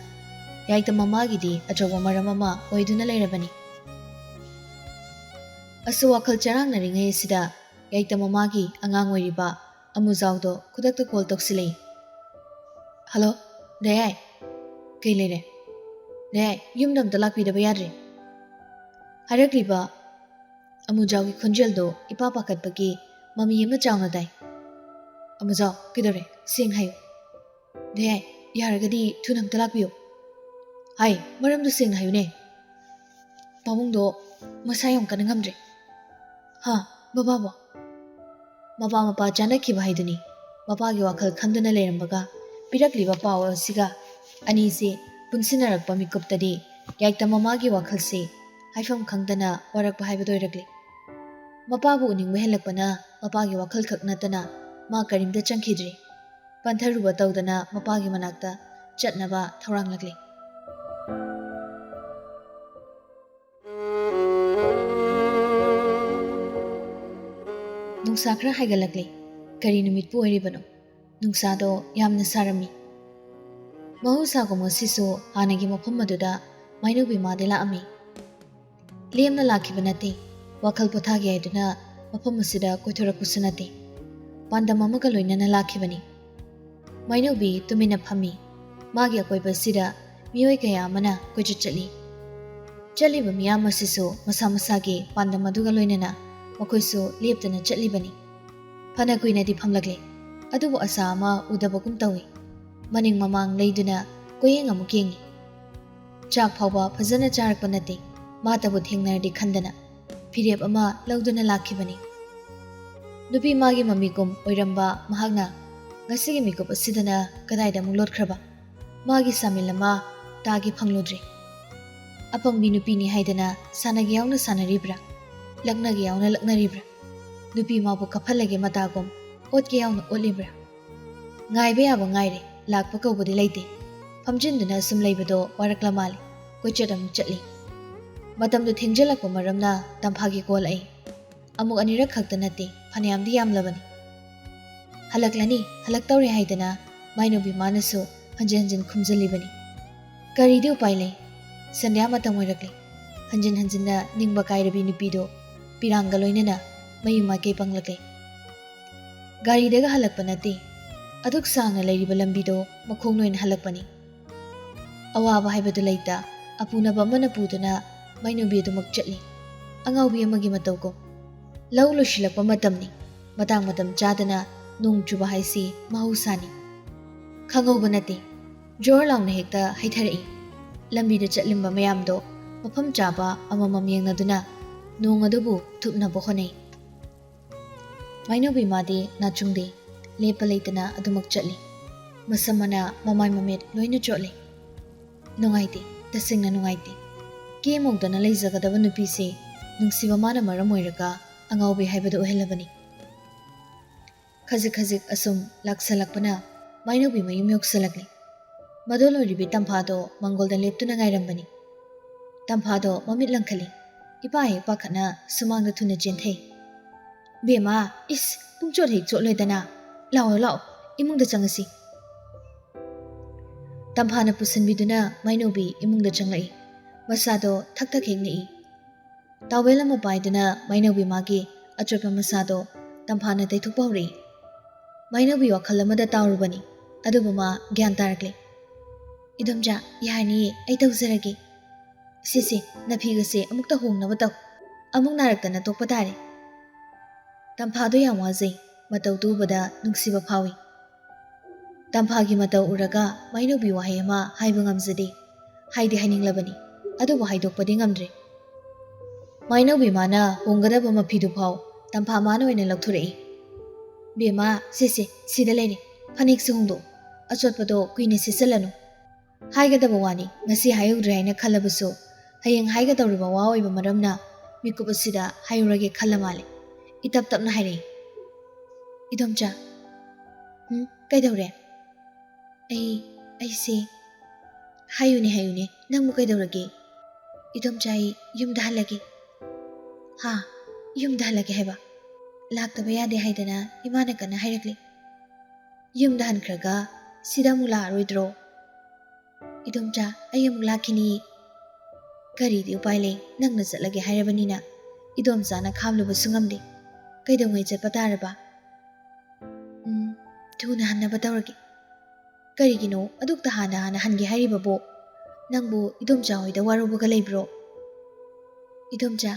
ꯌꯥꯏꯇꯝ ꯃꯃꯥꯒꯤꯗꯤ ꯑꯆꯧꯕ ꯃꯔꯝ ꯑꯃ ꯑꯣꯏꯗꯨꯅ ꯂꯩꯔꯕꯅꯤ꯫ ꯑꯁꯨ ꯋꯥꯈꯜ ꯆꯔꯥꯡꯅꯔꯤꯉꯩ ꯑꯁꯤꯗ ꯌꯥꯏꯇꯝ ꯃꯃꯥꯒꯤ ꯑꯉꯥꯡ ꯑꯣꯏꯔꯤꯕ ꯑꯃꯨꯖꯥꯎꯗꯣ ꯈꯨꯗꯛꯇ ꯀꯣꯜ ꯇꯧꯁꯤꯜꯂꯛꯏ꯫ "ꯍꯜꯂꯣ, ꯗꯌꯥꯏ꯫ ꯀꯩ ꯂꯩꯔꯦ? ꯗꯌꯥꯏ, ꯌꯨꯝꯗ ꯑꯝꯇ ꯂꯥꯛꯄꯤꯗꯕ ꯌꯥꯗ꯭ꯔꯦ?" ꯍꯥꯏꯔꯛꯂꯤꯕ ꯑꯃꯨꯖꯥꯎꯒꯤ ꯈꯣꯟꯖꯦꯜꯗꯣ ꯏꯄꯥ ꯄꯥꯈꯠꯄꯒꯤ ꯃꯃꯤ ꯑꯃ ꯆꯥꯎꯅ ꯇꯥꯏ꯫ "ꯑꯃꯨꯖꯥꯎ, ꯀꯩꯗꯧꯔꯦ? ꯁꯦꯡꯅ ꯍꯥꯏꯌꯨ꯫ ꯗꯌꯥꯏ, ꯌꯥꯔꯒꯗꯤ ꯊꯨꯅ ꯑꯝꯇ ꯂꯥꯛꯄꯤꯌꯨ꯫ ꯍꯥꯏ, ꯃꯔꯝꯗꯨ ꯁꯦꯡꯅ ꯍꯥꯏꯌꯨꯅꯦ꯫ ꯄꯥꯕꯨꯡꯗꯣ ꯃꯁꯥ ꯌꯥꯝ ꯀꯟꯅ ꯉꯝꯗ꯭ꯔꯦ꯫" "ꯍꯥ, ꯕꯕꯥꯕꯣ?" ꯃꯄꯥ ꯃꯄꯥ ꯆꯥꯅꯈꯤꯕ ꯍꯥꯏꯗꯨꯅꯤ꯫ ꯃꯄꯥꯒꯤ ꯋꯥꯈꯜ ꯈꯟꯗꯨꯅ ꯂꯩꯔꯝꯕꯒ ꯄꯤꯔꯛꯂꯤꯕ ꯄꯥꯎ ꯑꯁꯤꯒ ꯑꯅꯤꯁꯤ ꯄꯨꯟꯁꯤꯟꯅꯔꯛꯄ ꯃꯤꯀꯨꯞꯇꯗꯤ ꯌꯥꯏꯇꯝ ꯃꯃꯥꯒꯤ ꯋꯥꯈꯜꯁꯤ ꯍꯥꯏꯐꯝ ꯈꯪꯗꯅ ꯋꯥꯔꯛꯄ ꯍꯥꯏꯕꯗꯨ ꯑꯣꯏꯔꯛꯂꯤ꯫ ꯃꯄꯥꯕꯨ ꯎꯅꯤꯡꯕ ꯍꯦꯜꯂꯛꯄꯅ ꯃꯄꯥꯒꯤ ꯋꯥꯈꯜ ꯈꯛ ꯅꯠꯇꯅ ꯃꯥ ꯀꯔꯤꯝꯇ ꯆꯪꯈꯤꯗ꯭ꯔꯤ꯫ ꯄꯟꯊꯔꯨꯕ ꯇꯧꯗꯅ ꯃꯄꯥꯒꯤ ꯃꯅꯥꯛꯇ ꯆꯠꯅꯕ ꯊꯧꯔꯥꯡꯂꯛꯂꯤ꯫ ꯅꯨꯡꯁꯥ ꯈꯔ ꯍꯥꯏꯒꯠꯂꯛꯂꯦ꯫ ꯀꯔꯤ ꯅꯨꯃꯤꯠꯄꯨ ꯑꯣꯏꯔꯤꯕꯅꯣ? ꯅꯨꯡꯁꯥꯗꯣ ꯌꯥꯝꯅ ꯁꯥꯔꯝꯃꯤ꯫ ꯃꯍꯧꯁꯥꯒꯨꯝ ꯉꯁꯤꯁꯨ ꯍꯥꯟꯅꯒꯤ ꯃꯐꯝ ꯑꯗꯨꯗ ꯃꯥꯏꯅꯧꯕꯤ ꯃꯥꯗꯤ ꯂꯥꯛꯑꯝꯃꯤ꯫ ꯂꯦꯝꯅ ꯂꯥꯛꯈꯤꯕ ꯅꯠꯇꯦ, ꯋꯥꯈꯜ ꯄꯣꯊꯥꯒꯦ ꯍꯥꯏꯗꯨꯅ ꯃꯐꯝ ꯑꯁꯤꯗ ꯀꯣꯏꯊꯣꯔꯛꯄꯁꯨ ꯅꯠꯇꯦ꯫ ꯄꯥꯟꯗꯝ ꯑꯃꯒ ꯂꯣꯏꯅꯅ ꯂꯥꯛꯈꯤꯕꯅꯤ꯫ ꯃꯥꯏꯅꯧꯕꯤ ꯇꯨꯃꯤꯟꯅ ꯐꯝꯃꯤ꯫ ꯃꯥꯒꯤ ꯑꯀꯣꯏꯕꯁꯤꯗ ꯃꯤꯑꯣꯏ ꯀꯌꯥ ꯑꯃꯅ ꯀꯣꯏꯆꯠ ꯆꯠꯂꯤ꯫ ꯆꯠꯂꯤꯕ ꯃꯤꯌꯥꯝ ꯑꯁꯤꯁꯨ ꯃꯁꯥ ꯃꯁꯥꯒꯤ ꯄꯥꯟꯗꯝ ꯑꯗꯨꯒ ꯂꯣꯏꯅꯅ ꯃꯈꯣꯏꯁꯨ ꯂꯦꯞꯇꯅ ꯆꯠꯂꯤꯕꯅꯤ꯫ ꯐꯅ ꯀꯨꯏꯅꯗꯤ ꯐꯝꯂꯛꯂꯦ, ꯑꯗꯨꯕꯨ ꯑꯁꯥ ꯑꯃ ꯎꯗꯕꯒꯨꯝ ꯇꯧꯏ꯫ ꯃꯅꯤꯡ ꯃꯃꯥꯡ ꯂꯩꯗꯨꯅ ꯀꯣꯏꯌꯦꯡ ꯑꯃꯨꯛ ꯌꯦꯡꯏ꯫ ꯆꯥꯛ ꯐꯥꯎꯕ ꯐꯖꯅ ꯆꯥꯔꯛꯄ ꯅꯠꯇꯦ, ꯃꯥꯇꯕꯨ ꯊꯦꯡꯅꯔꯗꯤ ꯈꯟꯗꯅ ꯐꯤꯔꯦꯞ ꯑꯃ ꯂꯧꯗꯨꯅ ꯂꯥꯛꯈꯤꯕꯅꯤ꯫ ꯅꯨꯄꯤ ꯃꯥꯒꯤ ꯃꯃꯤꯒꯨꯝ ꯑꯣꯏꯔꯝꯕ ꯃꯍꯥꯛꯅ ꯉꯁꯤꯒꯤ ꯃꯤꯀꯨꯞ ꯑꯁꯤꯗꯅ ꯀꯗꯥꯏꯗ ꯑꯃꯨꯛ ꯂꯣꯠꯈ꯭ꯔꯕ? ꯃꯥꯒꯤ ꯁꯥꯃꯤꯜ ꯑꯃ ꯇꯥꯒꯦ ꯐꯪꯂꯨꯗ꯭ꯔꯦ꯫ ꯑꯄꯪꯕꯤ ꯅꯨꯄꯤꯅꯤ ꯍꯥꯏꯗꯅ ꯁꯥꯟꯅꯒꯦ ꯌꯥꯎꯅ ꯁꯥꯟꯅꯔꯤꯕ꯭ꯔꯥ? ꯂꯛꯅꯒꯦ ꯌꯥꯎꯅ ꯂꯛꯅꯔꯤꯕ꯭ꯔꯥ? ꯅꯨꯄꯤ ꯃꯥꯕꯨ ꯀꯞꯍꯜꯂꯒꯦ ꯃꯇꯥꯒꯨꯝ ꯑꯣꯠꯀꯦ ꯌꯥꯎꯅ ꯑꯣꯠꯂꯤꯕ꯭ꯔꯥ? ꯉꯥꯏꯕ ꯌꯥꯕ ꯉꯥꯏꯔꯦ, ꯂꯥꯛꯄ ꯀꯧꯕꯗꯤ ꯂꯩꯇꯦ꯫ ꯐꯝꯖꯤꯟꯗꯨꯅ ꯁꯨꯝ ꯂꯩꯕꯗꯣ ꯋꯥꯔꯛꯂ ꯃꯥꯜꯂꯦ꯫ ꯀꯣꯏꯆꯠ ꯑꯃꯨꯛ ꯆꯠꯂꯤ꯫ ꯃꯇꯝꯗꯨ ꯊꯦꯡꯖꯤꯜꯂꯛꯄ ꯃꯔꯝꯅ ꯇꯝꯐꯥꯒꯤ ꯀꯣꯜ ꯑꯩ ꯑꯃꯨꯛ ꯑꯅꯤꯔꯛ ꯈꯛꯇ ꯅꯠꯇꯦ, ꯐꯅꯌꯥꯝꯗꯤ ꯌꯥꯝꯂꯕꯅꯤ꯫ "ꯍꯜꯂꯛꯂꯅꯤ, ꯍꯜꯂꯛꯇꯧꯔꯦ" ꯍꯥꯏꯗꯅ ꯃꯥꯏꯅꯧꯕꯤ ꯃꯥꯅꯁꯨ ꯍꯟꯖꯤꯟ ꯍꯟꯖꯤꯟ ꯈꯨꯝꯖꯤꯜꯂꯤꯕꯅꯤ꯫ ꯀꯔꯤꯗꯤ ꯎꯄꯥꯏ ꯂꯩ? ꯁꯟꯙ꯭ꯌꯥ ꯃꯇꯝ ꯑꯣꯏꯔꯛꯂꯦ꯫ ꯍꯟꯖꯤꯟ ꯍꯟꯖꯤꯟꯅ ꯅꯤꯡꯕ ꯀꯥꯏꯔꯕꯤ ꯅꯨꯄꯤꯗꯨ ꯄꯤꯔꯥꯡꯒ ꯂꯣꯏꯅꯅ ꯃꯌꯨꯝ ꯃꯥꯏꯀꯩ ꯄꯪꯂꯛꯂꯦ꯫ ꯒꯥꯔꯤꯗꯒ ꯍꯜꯂꯛꯄ ꯅꯠꯇꯦ, ꯑꯗꯨꯛ ꯁꯥꯡꯅ ꯂꯩꯔꯤꯕ ꯂꯝꯕꯤꯗꯣ ꯃꯈꯣꯡꯅ ꯑꯣꯏꯅ ꯍꯜꯂꯛꯄꯅꯤ꯫ ꯑꯋꯥꯕ ꯍꯥꯏꯕꯗꯨ ꯂꯩꯇ, ꯑꯄꯨꯅꯕ ꯑꯃꯅ ꯄꯨꯗꯨꯅ ꯃꯥꯏꯅꯧꯕꯤ ꯑꯗꯨꯃꯛ ꯆꯠꯂꯤ꯫ ꯑꯉꯥꯎꯕꯤ ꯑꯃꯒꯤ ꯃꯇꯧꯒꯨꯝ꯫ ꯂꯧ ꯂꯣꯏꯁꯤꯜꯂꯛꯄ ꯃꯇꯝꯅꯤ꯫ ꯃꯇꯥꯡ ꯃꯇꯝ ꯆꯥꯗꯅ ꯅꯣꯡ ꯆꯨꯕ ꯍꯥꯏꯁꯤ ꯃꯍꯧꯁꯥꯅꯤ꯫ ꯈꯪꯍꯧꯕ ꯅꯠꯇꯦ, ꯖꯣꯔ ꯂꯥꯎꯅ ꯍꯦꯛꯇ ꯍꯩꯊꯔꯛꯏ꯫ ꯂꯝꯕꯤꯗ ꯆꯠꯂꯤꯕ ꯃꯌꯥꯝꯗꯣ ꯃꯐꯝ ꯆꯥꯕ ꯑꯃꯃꯝ ꯌꯦꯡꯅꯗꯨꯅ ꯅꯣꯡ ꯑꯗꯨꯕꯨ ꯊꯨꯞꯅꯕ ꯍꯣꯠꯅꯩ꯫ ꯃꯥꯏꯅꯧꯕꯤ ꯃꯥꯗꯤ ꯅꯥꯆꯨꯡꯗꯦ, ꯂꯦꯞꯄ ꯂꯩꯇꯅ ꯑꯗꯨꯃꯛ ꯆꯠꯂꯤ꯫ ꯃꯁꯝ ꯃꯅꯥ, ꯃꯃꯥꯏ ꯃꯃꯤꯠ ꯂꯣꯏꯅ ꯆꯣꯠꯂꯤ꯫ ꯅꯨꯡꯉꯥꯏꯇꯦ, ꯇꯁꯦꯡꯅ ꯅꯨꯡꯉꯥꯏꯇꯦ꯫ ꯀꯦ ꯃꯧꯗꯅ ꯂꯩꯖꯒꯗꯕ ꯅꯨꯄꯤꯁꯦ ꯅꯨꯡꯁꯤꯕ ꯃꯥꯅ ꯃꯔꯝ ꯑꯣꯏꯔꯒ ꯑꯉꯥꯎꯕꯤ ꯍꯥꯏꯕꯗꯨ ꯑꯣꯏꯍꯜꯂꯕꯅꯤ꯫ ꯈꯖꯤꯛ ꯈꯖꯤꯛ ꯑꯁꯨꯝ ꯂꯥꯛꯁꯜꯂꯛꯄꯅ ꯃꯥꯏꯅꯧꯕꯤ ꯃꯌꯨꯝ ꯌꯧꯁꯜꯂꯛꯂꯤ꯫ ꯃꯗꯣ ꯂꯣꯏꯔꯤꯕꯤ ꯇꯝꯐꯥꯗꯣ ꯃꯪꯒꯣꯜꯗ ꯂꯦꯞꯇꯨꯅ ꯉꯥꯏꯔꯝꯕꯅꯤ꯫ ꯇꯝꯐꯥꯗꯣ ꯃꯃꯤꯠ ꯂꯪꯈꯠꯂꯤ꯫ ꯏꯄꯥ ꯍꯦꯛ ꯄꯥꯈꯠꯅ ꯁꯨꯃꯥꯡꯗ ꯊꯨꯅ ꯆꯦꯟꯊꯩ꯫ "ꯕꯦꯝꯃ, ꯏꯁ, ꯄꯨꯡꯆꯣꯠ ꯍꯦꯛ ꯆꯣꯠꯂꯣꯏꯗꯅ꯫ ꯂꯥꯛꯑꯣ, ꯂꯥꯛꯑꯣ, ꯏꯃꯨꯡꯗ ꯆꯪꯉꯁꯤ꯫" ꯇꯝꯐꯥꯅ ꯄꯨꯁꯤꯟꯕꯤꯗꯨꯅ ꯃꯥꯏꯅꯧꯕꯤ ꯏꯃꯨꯡꯗ ꯆꯪꯂꯛꯏ꯫ ꯃꯁꯥꯗꯣ ꯊꯛ ꯊꯛ ꯍꯦꯛ ꯅꯤꯛꯏ꯫ ꯇꯥꯋꯦꯜ ꯑꯃ ꯄꯥꯏꯗꯨꯅ ꯃꯥꯏꯅꯧꯕꯤ ꯃꯥꯒꯤ ꯑꯆꯣꯠꯄ ꯃꯁꯥꯗꯣ ꯇꯝꯐꯥꯅ ꯇꯩꯊꯣꯛꯄ ꯍꯧꯔꯛꯏ꯫ ꯃꯥꯏꯅꯧꯕꯤ ꯋꯥꯈꯜ ꯑꯃꯗ ꯇꯥꯎꯔꯨꯕꯅꯤ, ꯑꯗꯨꯕꯨ ꯃꯥ ꯒ꯭ꯌꯥꯟ ꯇꯥꯔꯛꯂꯦ꯫ "ꯏꯗꯣꯝꯆꯥ, ꯌꯥꯔꯅꯤꯌꯦ, ꯑꯩ ꯇꯧꯖꯔꯒꯦ꯫ ꯁꯦ ꯁꯦ, ꯅꯐꯤꯒꯁꯦ ꯑꯃꯨꯛꯇ ꯍꯣꯡꯅꯕ ꯇꯧ꯫ ꯑꯃꯨꯛ ꯅꯥꯔꯛꯇꯅ ꯇꯣꯛꯄ ꯇꯥꯔꯦ꯫" ꯇꯝꯐꯥꯗꯣ ꯌꯥꯝ ꯋꯥꯖꯩ, ꯃꯇꯧꯗꯨ ꯎꯕꯗ ꯅꯨꯡꯁꯤꯕ ꯐꯥꯎꯏ꯫ ꯇꯝꯐꯥꯒꯤ ꯃꯇꯧ ꯎꯔꯒ ꯃꯥꯏꯅꯧꯕꯤ ꯋꯥꯍꯩ ꯑꯃ ꯍꯥꯏꯕ ꯉꯝꯖꯗꯦ꯫ ꯍꯥꯏꯗꯤ ꯍꯥꯏꯅꯤꯡꯂꯕꯅꯤ, ꯑꯗꯨꯕꯨ ꯍꯥꯏꯗꯣꯛꯄꯗꯤ ꯉꯝꯗ꯭ꯔꯦ꯫ ꯃꯥꯏꯅꯧꯕꯤ ꯃꯥꯅ ꯍꯣꯡꯒꯗꯕ ꯃꯐꯤꯗꯨ ꯐꯥꯎ ꯇꯝꯐꯥ ꯃꯥꯅ ꯑꯣꯏꯅ ꯂꯧꯊꯣꯔꯛꯏ꯫ "ꯕꯦꯝꯃ, ꯁꯦ ꯁꯦ, ꯁꯤꯗ ꯂꯩꯔꯦ, ꯐꯅꯦꯛꯁꯦ ꯍꯣꯡꯗꯣꯛꯑꯣ, ꯑꯆꯣꯠꯄꯗꯣ ꯀꯨꯏꯅ ꯁꯦꯠꯆꯜꯂꯅꯨ꯫" ꯍꯥꯏꯒꯗꯕ ꯋꯥꯅꯤ, ꯉꯁꯤ ꯍꯥꯏꯍꯧꯗ꯭ꯔꯦ ꯍꯥꯏꯅ ꯈꯜꯂꯕꯁꯨ, ꯍꯌꯦꯡ ꯍꯥꯏꯒꯗꯧꯔꯤꯕ ꯋꯥ ꯑꯣꯏꯕ ꯃꯔꯝꯅ ꯃꯤꯀꯨꯞ ꯑꯁꯤꯗ ꯍꯥꯏꯍꯧꯔꯒꯦ ꯈꯜꯂ ꯃꯥꯜꯂꯦ꯫ ꯏꯇꯞ ꯇꯞꯅ ꯍꯥꯏꯔꯛꯏ꯫ "ꯏꯗꯣꯝꯆꯥ꯫" "ꯎꯝ, ꯀꯩꯗꯧꯔꯦ?" "ꯑꯩ, ꯑꯩꯁꯦ꯫" "ꯍꯥꯏꯌꯨꯅꯦ, ꯍꯥꯏꯌꯨꯅꯦ, ꯅꯪꯕꯨ ꯀꯩꯗꯧꯔꯒꯦ?" "ꯏꯗꯣꯝꯆꯥ, ꯑꯩ ꯌꯨꯝꯗ ꯍꯜꯂꯒꯦ꯫" "ꯍꯥ? ꯌꯨꯝꯗ ꯍꯜꯂꯒꯦ ꯍꯥꯏꯕ?" "ꯂꯥꯛꯇꯕ ꯌꯥꯗꯦ ꯍꯥꯏꯗꯅ ꯏꯃꯥꯅ ꯀꯟꯅ ꯍꯥꯏꯔꯛꯂꯤ꯫" "ꯌꯨꯝꯗ ꯍꯟꯈ꯭ꯔꯒ ꯁꯤꯗ ꯑꯃꯨꯛ ꯂꯥꯛꯑꯔꯣꯏꯗ꯭ꯔꯣ?" "ꯏꯗꯣꯝꯆꯥ, ꯑꯩ ꯑꯃꯨꯛ ꯂꯥꯛꯈꯤꯅꯤ꯫" "ꯀꯔꯤꯗꯤ ꯎꯄꯥꯏ ꯂꯩ, ꯅꯪꯅ ꯆꯠꯂꯒꯦ ꯍꯥꯏꯔꯕꯅꯤꯅ꯫" ꯏꯗꯣꯝꯆꯥꯅ ꯈꯥꯝꯂꯨꯕꯁꯨ ꯉꯝꯗꯦ꯫ "ꯀꯩꯗꯧꯉꯩ ꯆꯠꯄ ꯇꯥꯔꯕ?" "ꯎꯝ, ꯊꯨꯅ ꯍꯟꯅꯕ ꯇꯧꯔꯒꯦ꯫" "ꯀꯔꯤꯒꯤꯅꯣ ꯑꯗꯨꯛꯇ ꯍꯥꯟꯅ ꯍꯥꯟꯅ ꯍꯟꯒꯦ ꯍꯥꯏꯔꯤꯕꯕꯣ? ꯅꯪꯕꯨ ꯏꯗꯣꯝꯆꯥ ꯍꯣꯏꯗ ꯋꯥꯔꯧꯕꯒ ꯂꯩꯕ꯭ꯔꯣ?" "ꯏꯗꯣꯝꯆꯥ,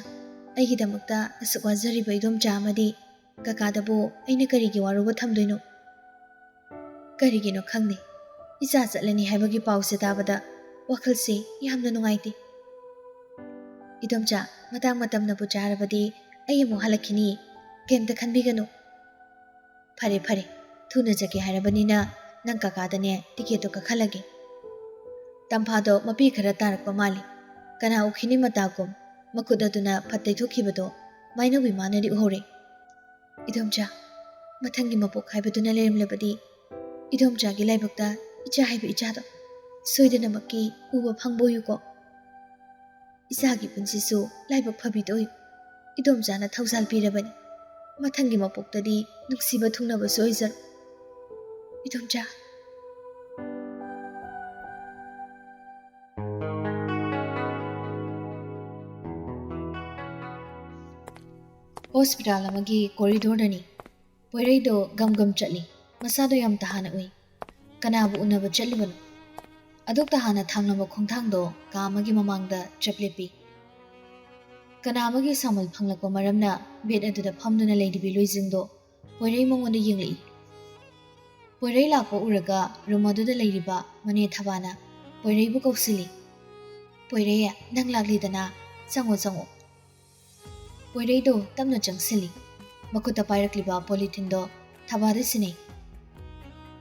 ꯑꯩꯒꯤꯗꯃꯛꯇ ꯑꯁꯨꯛ ꯋꯥꯖꯔꯤꯕ ꯏꯗꯣꯝꯆꯥ ꯑꯃꯗꯤ ꯀꯀꯥꯗꯕꯨ ꯑꯩꯅ ꯀꯔꯤꯒꯤ ꯋꯥꯔꯧꯕ ꯊꯝꯗꯣꯏꯅꯣ?" "ꯀꯔꯤꯒꯤꯅꯣ ꯈꯪꯗꯦ, ꯏꯆꯥ ꯆꯠꯂꯅꯤ ꯍꯥꯏꯕꯒꯤ ꯄꯥꯎꯁꯦ ꯇꯥꯕꯗ ꯋꯥꯈꯜꯁꯦ ꯌꯥꯝꯅ ꯅꯨꯡꯉꯥꯏꯇꯦ꯫" "ꯏꯗꯣꯝꯆꯥ, ꯃꯇꯥꯡ ꯃꯇꯝꯅꯕꯨ ꯆꯥꯔꯕꯗꯤ ꯑꯩ ꯑꯃꯨꯛ ꯍꯜꯂꯛꯈꯤꯅꯤ, ꯀꯩꯝꯇ ꯈꯟꯕꯤꯒꯅꯨ꯫" "ꯐꯔꯦ, ꯐꯔꯦ, ꯊꯨꯅ ꯆꯠꯀꯦ ꯍꯥꯏꯔꯕꯅꯤꯅ ꯅꯪ ꯀꯀꯥꯗꯅꯦ ꯇꯤꯀꯦꯠꯇꯣ ꯀꯛꯍꯜꯂꯒꯦ꯫" ꯇꯝꯐꯥꯗꯣ ꯃꯄꯤ ꯈꯔ ꯇꯥꯔꯛꯄ ꯃꯥꯜꯂꯤ꯫ ꯀꯅꯥ ꯎꯈꯤꯅꯤ ꯃꯇꯥꯒꯨꯝ ꯃꯈꯨꯠ ꯑꯗꯨꯅ ꯐꯠ ꯇꯩꯊꯣꯛꯈꯤꯕꯗꯣ ꯃꯥꯏꯅꯧꯕꯤ ꯃꯥꯅꯗꯤ ꯎꯍꯧꯔꯦ꯫ "ꯏꯗꯣꯝꯆꯥ, ꯃꯊꯪꯒꯤ ꯃꯄꯣꯛ ꯍꯥꯏꯕꯗꯨꯅ ꯂꯩꯔꯝꯂꯕꯗꯤ ꯏꯗꯣꯝꯆꯥꯒꯤ ꯂꯥꯏꯕꯛꯇ ꯏꯆꯥ ꯍꯥꯏꯕ ꯏꯆꯥꯗꯣ ꯁꯣꯏꯗꯅꯃꯛꯀꯤ ꯎꯕ ꯐꯪꯕ ꯑꯣꯏꯌꯨꯀꯣ꯫ ꯏꯆꯥꯒꯤ ꯄꯨꯟꯁꯤꯁꯨ ꯂꯥꯏꯕꯛ ꯐꯕꯤꯗ ꯑꯣꯏꯌꯨ꯫ ꯏꯗꯣꯝꯆꯥꯅ ꯊꯧꯖꯥꯜ ꯄꯤꯔꯕꯅꯤ꯫ ꯃꯊꯪꯒꯤ ꯃꯄꯣꯛꯇꯗꯤ ꯅꯨꯡꯁꯤꯕ ꯊꯨꯡꯅꯕꯁꯨ ꯑꯣꯏꯖꯔꯣ, ꯏꯗꯣꯝꯆꯥ꯫" ꯍꯣꯁꯄꯤꯇꯥꯜ ꯑꯃꯒꯤ ꯀꯣꯔꯤꯗꯣꯔꯗꯅꯤ꯫ ꯄꯣꯏꯔꯩꯗꯣ ꯒꯝ ꯒꯝ ꯆꯠꯂꯤ꯫ ꯃꯁꯥꯗꯣ ꯌꯥꯝ ꯇꯍꯥꯅ ꯎꯏ꯫ ꯀꯅꯥꯕꯨ ꯎꯅꯕ ꯆꯠꯂꯤꯕꯅꯣ? ꯑꯗꯨꯛ ꯇꯍꯥꯅ ꯊꯥꯡꯂꯝꯕ ꯈꯣꯡꯊꯥꯡꯗꯣ ꯀꯥ ꯑꯃꯒꯤ ꯃꯃꯥꯡꯗ ꯆꯞ ꯂꯦꯞꯄꯤ꯫ ꯀꯅꯥ ꯑꯃꯒꯤ ꯁꯥꯃꯜ ꯐꯪꯂꯛꯄ ꯃꯔꯝꯅ ꯕꯦꯗ ꯑꯗꯨꯗ ꯐꯝꯗꯨꯅ ꯂꯩꯔꯤꯕꯤ ꯂꯣꯏꯖꯤꯡꯗꯣ ꯄꯣꯏꯔꯩ ꯃꯉꯣꯟꯗ ꯌꯦꯡꯂꯛꯏ꯫ ꯄꯣꯏꯔꯩ ꯂꯥꯛꯄ ꯎꯔꯒ ꯔꯨꯝ ꯑꯗꯨꯗ ꯂꯩꯔꯤꯕ ꯃꯅꯦ ꯊꯕꯥꯅ ꯄꯣꯏꯔꯩꯕꯨ ꯀꯧꯁꯤꯜꯂꯤ꯫ "ꯄꯣꯏꯔꯩ, ꯅꯪ ꯂꯥꯛꯂꯤꯗꯅ, ꯆꯪꯉꯣ, ꯆꯪꯉꯣ꯫" ꯄꯣꯏꯔꯩꯗꯣ ꯇꯞꯅ ꯆꯪꯁꯤꯜꯂꯤ꯫ ꯃꯈꯨꯠꯇ ꯄꯥꯏꯔꯛꯂꯤꯕ ꯄꯣꯂꯤꯊꯤꯟꯗꯣ ꯊꯕꯥꯗ ꯁꯤꯟꯅꯩ꯫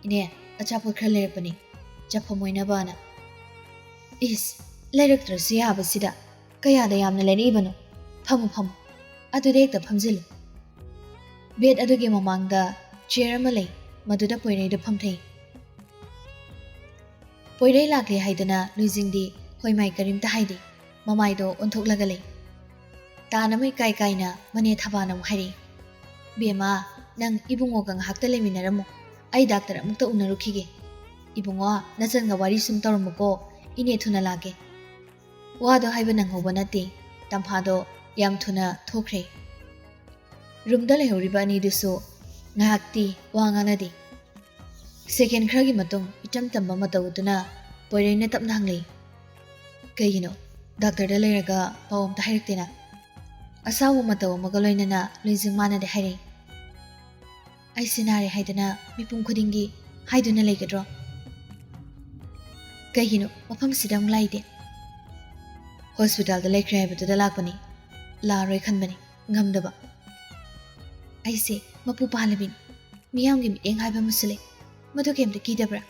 "ꯏꯅꯦ, ꯑꯆꯥꯄꯣꯠ ꯈꯔ ꯂꯩꯔꯛꯄꯅꯤ, ꯆꯐꯝ ꯑꯣꯏꯅꯕꯅ꯫ ꯏꯁ, ꯂꯩꯔꯛꯇ꯭ꯔꯁꯨ ꯌꯥꯕꯁꯤꯗ ꯀꯌꯥꯗ ꯌꯥꯝꯅ ꯂꯩꯔꯛꯏꯕꯅꯣ? ꯐꯝꯃꯨ, ꯐꯝꯃꯨ꯫ ꯑꯗꯨꯗ ꯍꯦꯛꯇ ꯐꯝꯖꯤꯜꯂꯨ꯫ ꯕꯦꯗ ꯑꯗꯨꯒꯤ ꯃꯃꯥꯡꯗ ꯆꯤꯌꯔ ꯑꯃ ꯂꯩ, ꯃꯗꯨꯗ ꯄꯣꯏꯔꯩꯗꯨ ꯐꯝꯊꯩ꯫ ꯄꯣꯏꯔꯩ ꯂꯥꯛꯂꯦ ꯍꯥꯏꯗꯨꯅ ꯂꯨꯏꯖꯤꯡꯗꯤ ꯍꯣꯏ ꯃꯥꯏ ꯀꯔꯤꯝꯇ ꯍꯥꯏꯗꯦ꯫ ꯃꯃꯥꯏꯗꯣ ꯑꯣꯟꯊꯣꯛꯂꯒ ꯂꯩ꯫ ꯇꯥꯟ ꯑꯃ ꯏꯀꯥꯏ ꯀꯥꯏꯅ ꯃꯅꯦ ꯊꯕꯥꯅ ꯑꯃꯨꯛ ꯍꯥꯏꯔꯛꯏ, "ꯕꯦꯝꯃ, ꯅꯪ ꯏꯕꯨꯡꯉꯣꯒ ꯉꯥꯏꯍꯥꯛꯇ ꯂꯩꯃꯤꯟꯅꯔꯝꯃꯣ꯫ ꯑꯩ ꯗꯥꯛꯇꯔ ꯑꯃꯨꯛꯇ ꯎꯅꯔꯨꯈꯤꯒꯦ꯫ ꯏꯕꯨꯡꯉꯣ, ꯅꯆꯟꯒ ꯋꯥꯔꯤ ꯁꯨꯝ ꯇꯧꯔꯝꯃꯨꯀꯣ꯫ ꯏꯅꯦ ꯊꯨꯅ ꯂꯥꯛꯀꯦ꯫" ꯋꯥꯗꯣ ꯍꯥꯏꯕ ꯅꯪꯍꯧꯕ ꯅꯠꯇꯦ꯫ ꯇꯝꯐꯥꯗꯣ ꯌꯥꯝ ꯊꯨꯅ ꯊꯣꯛꯈ꯭ꯔꯦ꯫ ꯔꯨꯝꯗ ꯂꯩꯍꯧꯔꯤꯕ ꯑꯅꯤꯗꯨꯁꯨ ꯉꯥꯏꯍꯥꯛꯇꯤ ꯋꯥ ꯉꯥꯡꯅꯗꯦ꯫ ꯁꯦꯀꯦꯟ ꯈꯔꯒꯤ ꯃꯇꯨꯡ ꯏꯆꯝ ꯆꯝꯕ ꯃꯇꯧꯗꯨꯅ ꯄꯣꯏꯔꯩꯅ ꯇꯞꯅ ꯍꯪꯂꯛꯏ, "ꯀꯩꯒꯤꯅꯣ ꯗꯥꯛꯇꯔꯗ ꯂꯩꯔꯒ ꯄꯥꯎ ꯑꯝꯇ ꯍꯥꯏꯔꯛꯇꯦꯅ?" ꯑꯁꯥꯎꯕ ꯃꯇꯧ ꯑꯃꯒ ꯂꯣꯏꯅꯅ ꯂꯨꯏꯖꯤꯡ ꯃꯥꯅꯗꯤ ꯍꯥꯏꯔꯛꯏ, "ꯑꯩꯁꯦ ꯅꯥꯔꯦ ꯍꯥꯏꯗꯅ ꯃꯤꯄꯨꯝ ꯈꯨꯗꯤꯡꯒꯤ ꯍꯥꯏꯗꯨꯅ ꯂꯩꯒꯗ꯭ꯔꯣ? ꯀꯩꯒꯤꯅꯣ ꯃꯐꯝꯁꯤꯗ ꯑꯃꯨꯛ ꯂꯥꯛꯏꯗꯤ?" "ꯍꯣꯁꯄꯤꯇꯥꯜꯗ ꯂꯩꯈ꯭ꯔꯦ ꯍꯥꯏꯕꯗꯨꯗ ꯂꯥꯛꯄꯅꯤ꯫ ꯂꯥꯛꯑꯔꯣꯏ ꯈꯟꯕꯅꯤ, ꯉꯝꯗꯕ꯫" "ꯑꯩꯁꯦ ꯃꯄꯨ ꯄꯥꯜꯂꯕꯤꯅꯤ꯫ ꯃꯤꯌꯥꯝꯒꯤ ꯃꯤꯠꯌꯦꯡ ꯍꯥꯏꯕ ꯑꯃꯁꯨ ꯂꯩ꯫ ꯃꯗꯨ ꯀꯩꯝꯇ ꯀꯤꯗꯕ꯭ꯔꯥ?"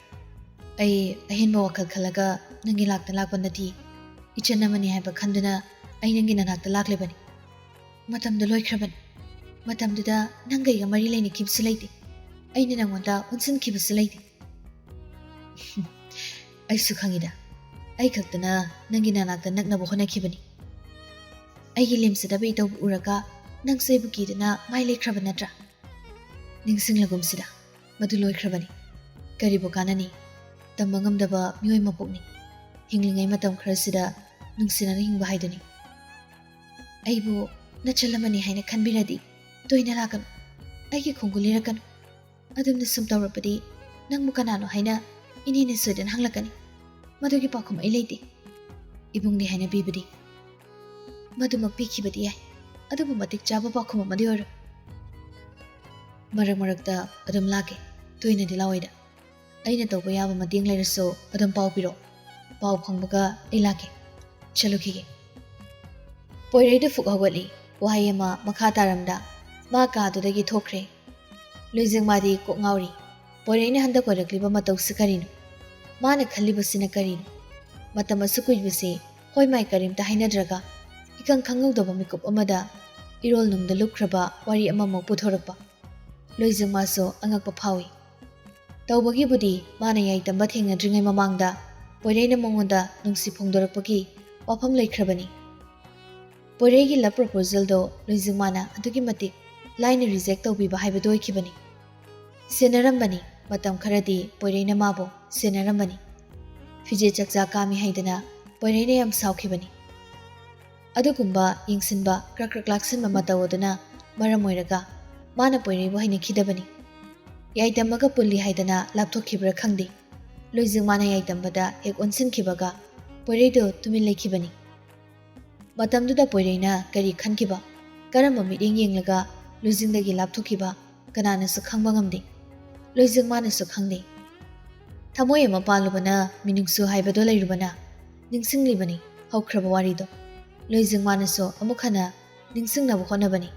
"ꯑꯩ ꯑꯍꯦꯟꯕ ꯋꯥꯈꯜ ꯈꯜꯂꯒ ꯅꯪꯒꯤ ꯂꯥꯛꯇ ꯂꯥꯛꯄ ꯅꯠꯇꯦ꯫ ꯏꯆꯟ ꯑꯃꯅꯤ ꯍꯥꯏꯕ ꯈꯟꯗꯨꯅ ꯑꯩ ꯅꯪꯒꯤ ꯅꯅꯥꯛꯇ ꯂꯥꯛꯂꯤꯕꯅꯤ꯫ ꯃꯇꯝꯗꯨ ꯂꯣꯏꯈ꯭ꯔꯕꯅꯤ꯫ ꯃꯇꯝꯗꯨꯗ ꯅꯪꯒ ꯑꯩꯒ ꯃꯔꯤ ꯂꯩꯅꯈꯤꯕꯁꯨ ꯂꯩꯇꯦ꯫ ꯑꯩꯅ ꯅꯪꯉꯣꯟꯗ ꯑꯣꯟꯁꯤꯟꯈꯤꯕꯁꯨ ꯂꯩꯇꯦ꯫" "ꯑꯩꯁꯨ ꯈꯪꯉꯤꯗ꯫ ꯑꯩ ꯈꯛꯇꯅ ꯅꯪꯒꯤ ꯅꯅꯥꯛꯇ ꯅꯛꯅꯕ ꯍꯣꯠꯅꯈꯤꯕꯅꯤ꯫ ꯑꯩꯒꯤ ꯂꯦꯝꯖꯗꯕ ꯏꯇꯧꯕꯨ ꯎꯔꯒ ꯅꯪꯁꯨ ꯑꯩꯕꯨ ꯀꯤꯗꯨꯅ ꯃꯥꯏ ꯂꯩꯈ꯭ꯔꯕ ꯅꯠꯇ꯭ꯔꯥ? ꯅꯤꯡꯁꯤꯡꯂꯒꯨꯝꯁꯤꯗ, ꯃꯗꯨ ꯂꯣꯏꯈ꯭ꯔꯕꯅꯤ꯫ ꯀꯔꯤꯕꯨ ꯀꯥꯟꯅꯅꯤ? ꯇꯝꯕ ꯉꯝꯗꯕ ꯃꯤꯑꯣꯏ ꯃꯄꯣꯛꯅꯤ꯫ ꯍꯤꯡꯂꯤꯉꯩ ꯃꯇꯝ ꯈꯔꯁꯤꯗ ꯅꯨꯡꯁꯤꯅꯅ ꯍꯤꯡꯕ ꯍꯥꯏꯗꯨꯅꯤ꯫ ꯑꯩꯕꯨ ꯅꯆꯜ ꯑꯃꯅꯤ ꯍꯥꯏꯅ ꯈꯟꯕꯤꯔꯗꯤ ꯇꯣꯏꯅ ꯂꯥꯛꯀꯅꯨ꯫ ꯑꯩꯒꯤ ꯈꯣꯡꯒꯨꯜ ꯂꯤꯔꯛꯀꯅꯨ꯫ ꯑꯗꯨꯝꯅ ꯁꯨꯝ ꯇꯧꯔꯕꯗꯤ ꯅꯪꯕꯨ ꯀꯅꯥꯅꯣ ꯍꯥꯏꯅ ꯏꯅꯦꯅ ꯁꯣꯏꯗꯅ ꯍꯪꯂꯛꯀꯅꯤ꯫ ꯃꯗꯨꯒꯤ ꯄꯥꯎꯈꯨꯝ ꯑꯩ ꯂꯩꯇꯦ꯫ ꯏꯕꯨꯡꯅꯤ ꯍꯥꯏꯅ ꯄꯤꯕꯗꯤ ꯃꯗꯨꯃꯛ ꯄꯤꯈꯤꯕꯗꯤ ꯌꯥꯏ, ꯑꯗꯨꯕꯨ ꯃꯇꯤꯛ ꯆꯥꯕ ꯄꯥꯎꯈꯨꯝ ꯑꯃꯗꯤ ꯑꯣꯏꯔꯣꯏ꯫ ꯃꯔꯛ ꯃꯔꯛꯇ ꯑꯗꯨꯝ ꯂꯥꯛꯀꯦ, ꯇꯣꯏꯅꯗꯤ ꯂꯥꯛꯑꯣꯏꯗ꯫ ꯑꯩꯅ ꯇꯧꯕ ꯌꯥꯕ ꯃꯇꯦꯡ ꯂꯩꯔꯁꯨ ꯑꯗꯨꯝ ꯄꯥꯎ ꯄꯤꯔꯛꯑꯣ꯫ ꯄꯥꯎ ꯐꯪꯕꯒ ꯑꯩ ꯂꯥꯛꯀꯦ꯫ ꯆꯠꯂꯨꯈꯤꯒꯦ꯫" ꯄꯣꯏꯔꯩꯗꯨ ꯐꯨꯛ ꯍꯧꯒꯠꯂꯤ꯫ ꯋꯥꯍꯩ ꯑꯃ ꯃꯈꯥ ꯇꯥꯔꯝꯗ ꯃꯥ ꯀꯥꯗꯨꯗꯒꯤ ꯊꯣꯛꯈ꯭ꯔꯦ꯫ ꯂꯨꯏꯖꯤꯡ ꯃꯥꯗꯤ ꯀꯣꯛ ꯉꯥꯎꯔꯤ꯫ ꯄꯣꯏꯔꯩꯅ ꯍꯟꯗꯛ ꯑꯣꯏꯔꯛꯂꯤꯕ ꯃꯇꯧꯁꯤ ꯀꯔꯤꯅꯣ? ꯃꯥꯅ ꯈꯜꯂꯤꯕꯁꯤꯅ ꯀꯔꯤꯅꯣ? ꯃꯇꯝ ꯑꯁꯨꯛ ꯀꯨꯏꯕꯁꯤ ꯍꯣꯏ ꯃꯥꯏ ꯀꯔꯤꯝꯇ ꯍꯥꯏꯅꯗ꯭ꯔꯒ ꯏꯈꯪ ꯈꯪꯍꯧꯗꯕ ꯃꯤꯀꯨꯞ ꯑꯃꯗ ꯏꯔꯣꯜ ꯅꯨꯡꯗ ꯂꯨꯞꯈ꯭ꯔꯕ ꯋꯥꯔꯤ ꯑꯃꯃꯨꯛ ꯄꯨꯊꯣꯔꯛꯄ꯫ ꯂꯣꯏꯖꯤꯡ ꯃꯥꯁꯨ ꯑꯉꯛꯄ ꯐꯥꯎꯏ꯫ ꯇꯧꯕꯒꯤꯕꯨꯗꯤ ꯃꯥꯅ ꯌꯥꯏꯇꯝꯕ ꯊꯦꯡꯅꯗ꯭ꯔꯤꯉꯩ ꯃꯃꯥꯡꯗ ꯄꯣꯏꯔꯩꯅ ꯃꯉꯣꯟꯗ ꯅꯨꯡꯁꯤ ꯐꯣꯡꯗꯣꯔꯛꯄꯒꯤ ꯋꯥꯐꯝ ꯂꯩꯈ꯭ꯔꯕꯅꯤ꯫ ꯄꯣꯏꯔꯩꯒꯤ ꯂꯞ ꯄ꯭ꯔꯣꯄꯣꯖꯦꯜꯗꯣ ꯂꯣꯏꯖꯤꯡ ꯃꯥꯅ ꯑꯗꯨꯛꯀꯤ ꯃꯇꯤꯛ ꯂꯥꯏꯅ ꯔꯤꯖꯦꯛ ꯇꯧꯕꯤꯕ ꯍꯥꯏꯕꯗꯨ ꯑꯣꯏꯈꯤꯕꯅꯤ꯫ ꯁꯦꯟꯅꯔꯝꯕꯅꯤ, ꯃꯇꯝ ꯈꯔꯗꯤ ꯄꯣꯏꯔꯩꯅ ꯃꯥꯕꯨ ꯁꯦꯟꯅꯔꯝꯕꯅꯤ꯫ ꯐꯤꯖꯦꯠ ꯆꯥꯛꯆꯥ ꯀꯥꯝꯃꯤ ꯍꯥꯏꯗꯅ ꯄꯣꯏꯔꯩꯅ ꯌꯥꯝ ꯁꯥꯎꯈꯤꯕꯅꯤ꯫ ꯑꯗꯨꯒꯨꯝꯕ ꯌꯦꯡꯁꯤꯟꯕ, ꯀ꯭ꯔꯛ ꯀ꯭ꯔꯛ ꯂꯥꯛꯁꯤꯟꯕ ꯃꯇꯧ ꯑꯗꯨꯅ ꯃꯔꯝ ꯑꯣꯏꯔꯒ ꯃꯥꯅ ꯄꯣꯏꯔꯩꯕꯨ ꯍꯩꯅꯈꯤꯗꯕꯅꯤ꯫ ꯌꯥꯏꯇꯝꯕꯒ ꯄꯨꯜꯂꯤ ꯍꯥꯏꯗꯅ ꯂꯥꯞꯊꯣꯛꯈꯤꯕ꯭ꯔꯥ ꯈꯪꯗꯦ, ꯂꯣꯏꯖꯤꯡ ꯃꯥꯅ ꯌꯥꯏꯇꯝꯕꯗ ꯍꯦꯛ ꯑꯣꯟꯁꯤꯟꯈꯤꯕꯒ ꯄꯣꯏꯔꯩꯗꯨ ꯇꯨꯃꯤꯟ ꯂꯩꯈꯤꯕꯅꯤ꯫ ꯃꯇꯝꯗꯨꯗ ꯄꯣꯏꯔꯩꯅ ꯀꯔꯤ ꯈꯟꯈꯤꯕ, ꯀꯔꯝꯕ ꯃꯤꯠꯌꯦꯡ ꯌꯦꯡꯂꯒ ꯂꯣꯏꯖꯤꯡꯗꯒꯤ ꯂꯥꯞꯊꯣꯛꯈꯤꯕ, ꯀꯅꯥꯅꯁꯨ ꯈꯪꯕ ꯉꯝꯗꯦ꯫ ꯂꯣꯏꯖꯤꯡ ꯃꯥꯅꯁꯨ ꯈꯪꯗꯦ꯫ ꯊꯃꯣꯏ ꯑꯃ ꯄꯥꯜꯂꯨꯕꯅ, ꯃꯤꯅꯨꯡꯁꯨ ꯍꯥꯏꯕꯗꯣ ꯂꯩꯔꯨꯕꯅ, ꯅꯤꯡꯁꯤꯡꯂꯤꯕꯅꯤ ꯍꯧꯈ꯭ꯔꯕ ꯋꯥꯔꯤꯗꯣ꯫ ꯂꯣꯏꯖꯤꯡ ꯃꯥꯅꯁꯨ ꯑꯃꯨꯛ ꯍꯟꯅ ꯅꯤꯡꯁꯤꯡꯅꯕ ꯍꯣꯠꯅꯕꯅꯤ꯫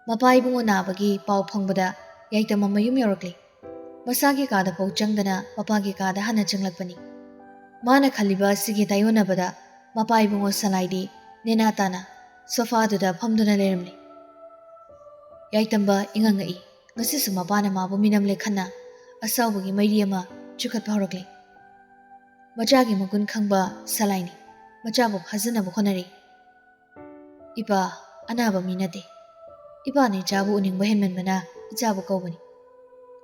ꯃꯄꯥ ꯏꯕꯨꯡꯉꯣ ꯅꯥꯕꯒꯤ ꯄꯥꯎ ꯐꯪꯕꯗ ꯌꯥꯏꯇꯝꯕ ꯃꯌꯨꯝ ꯌꯧꯔꯛꯂꯦ꯫ ꯃꯁꯥꯒꯤ ꯀꯥꯗ ꯐꯥꯎ ꯆꯪꯗꯅ ꯃꯄꯥꯒꯤ ꯀꯥꯗ ꯍꯥꯟꯅ ꯆꯪꯂꯛꯄꯅꯤ꯫ ꯃꯥꯅ ꯈꯜꯂꯤꯕ ꯑꯁꯤꯒꯤ ꯇꯥꯏꯑꯣꯟꯅꯕꯗ ꯃꯄꯥ ꯏꯕꯨꯡꯉꯣ ꯁꯂꯥꯏꯗꯤ ꯅꯦꯅꯥ ꯇꯥꯅ ꯁꯣꯐꯥꯗꯨꯗ ꯐꯝꯗꯨꯅ ꯂꯩꯔꯝꯂꯦ꯫ ꯌꯥꯏꯇꯝꯕ ꯏꯉꯛ ꯉꯛꯏ꯫ ꯉꯁꯤꯁꯨ ꯃꯄꯥꯅ ꯃꯥꯕꯨ ꯃꯤꯅꯝꯂꯦ ꯈꯟꯅ ꯑꯁꯥꯎꯕꯒꯤ ꯃꯩꯔꯤ ꯑꯃ ꯆꯨꯈꯠꯄ ꯍꯧꯔꯛꯂꯦ꯫ ꯃꯆꯥꯒꯤ ꯃꯒꯨꯟ ꯈꯪꯕ ꯁꯂꯥꯏꯅꯤ꯫ ꯃꯆꯥꯕꯨ ꯐꯥꯖꯅꯕ ꯍꯣꯠꯅꯔꯤ꯫ "ꯏꯄꯥ, ꯑꯅꯥꯕ ꯃꯤ ꯅꯠꯇꯦ꯫ ꯏꯄꯥꯅ ꯏꯆꯥꯕꯨ ꯎꯅꯤꯡꯕ ꯍꯦꯟꯃꯟꯕꯅ ꯏꯆꯥꯕꯨ ꯀꯧꯕꯅꯤ꯫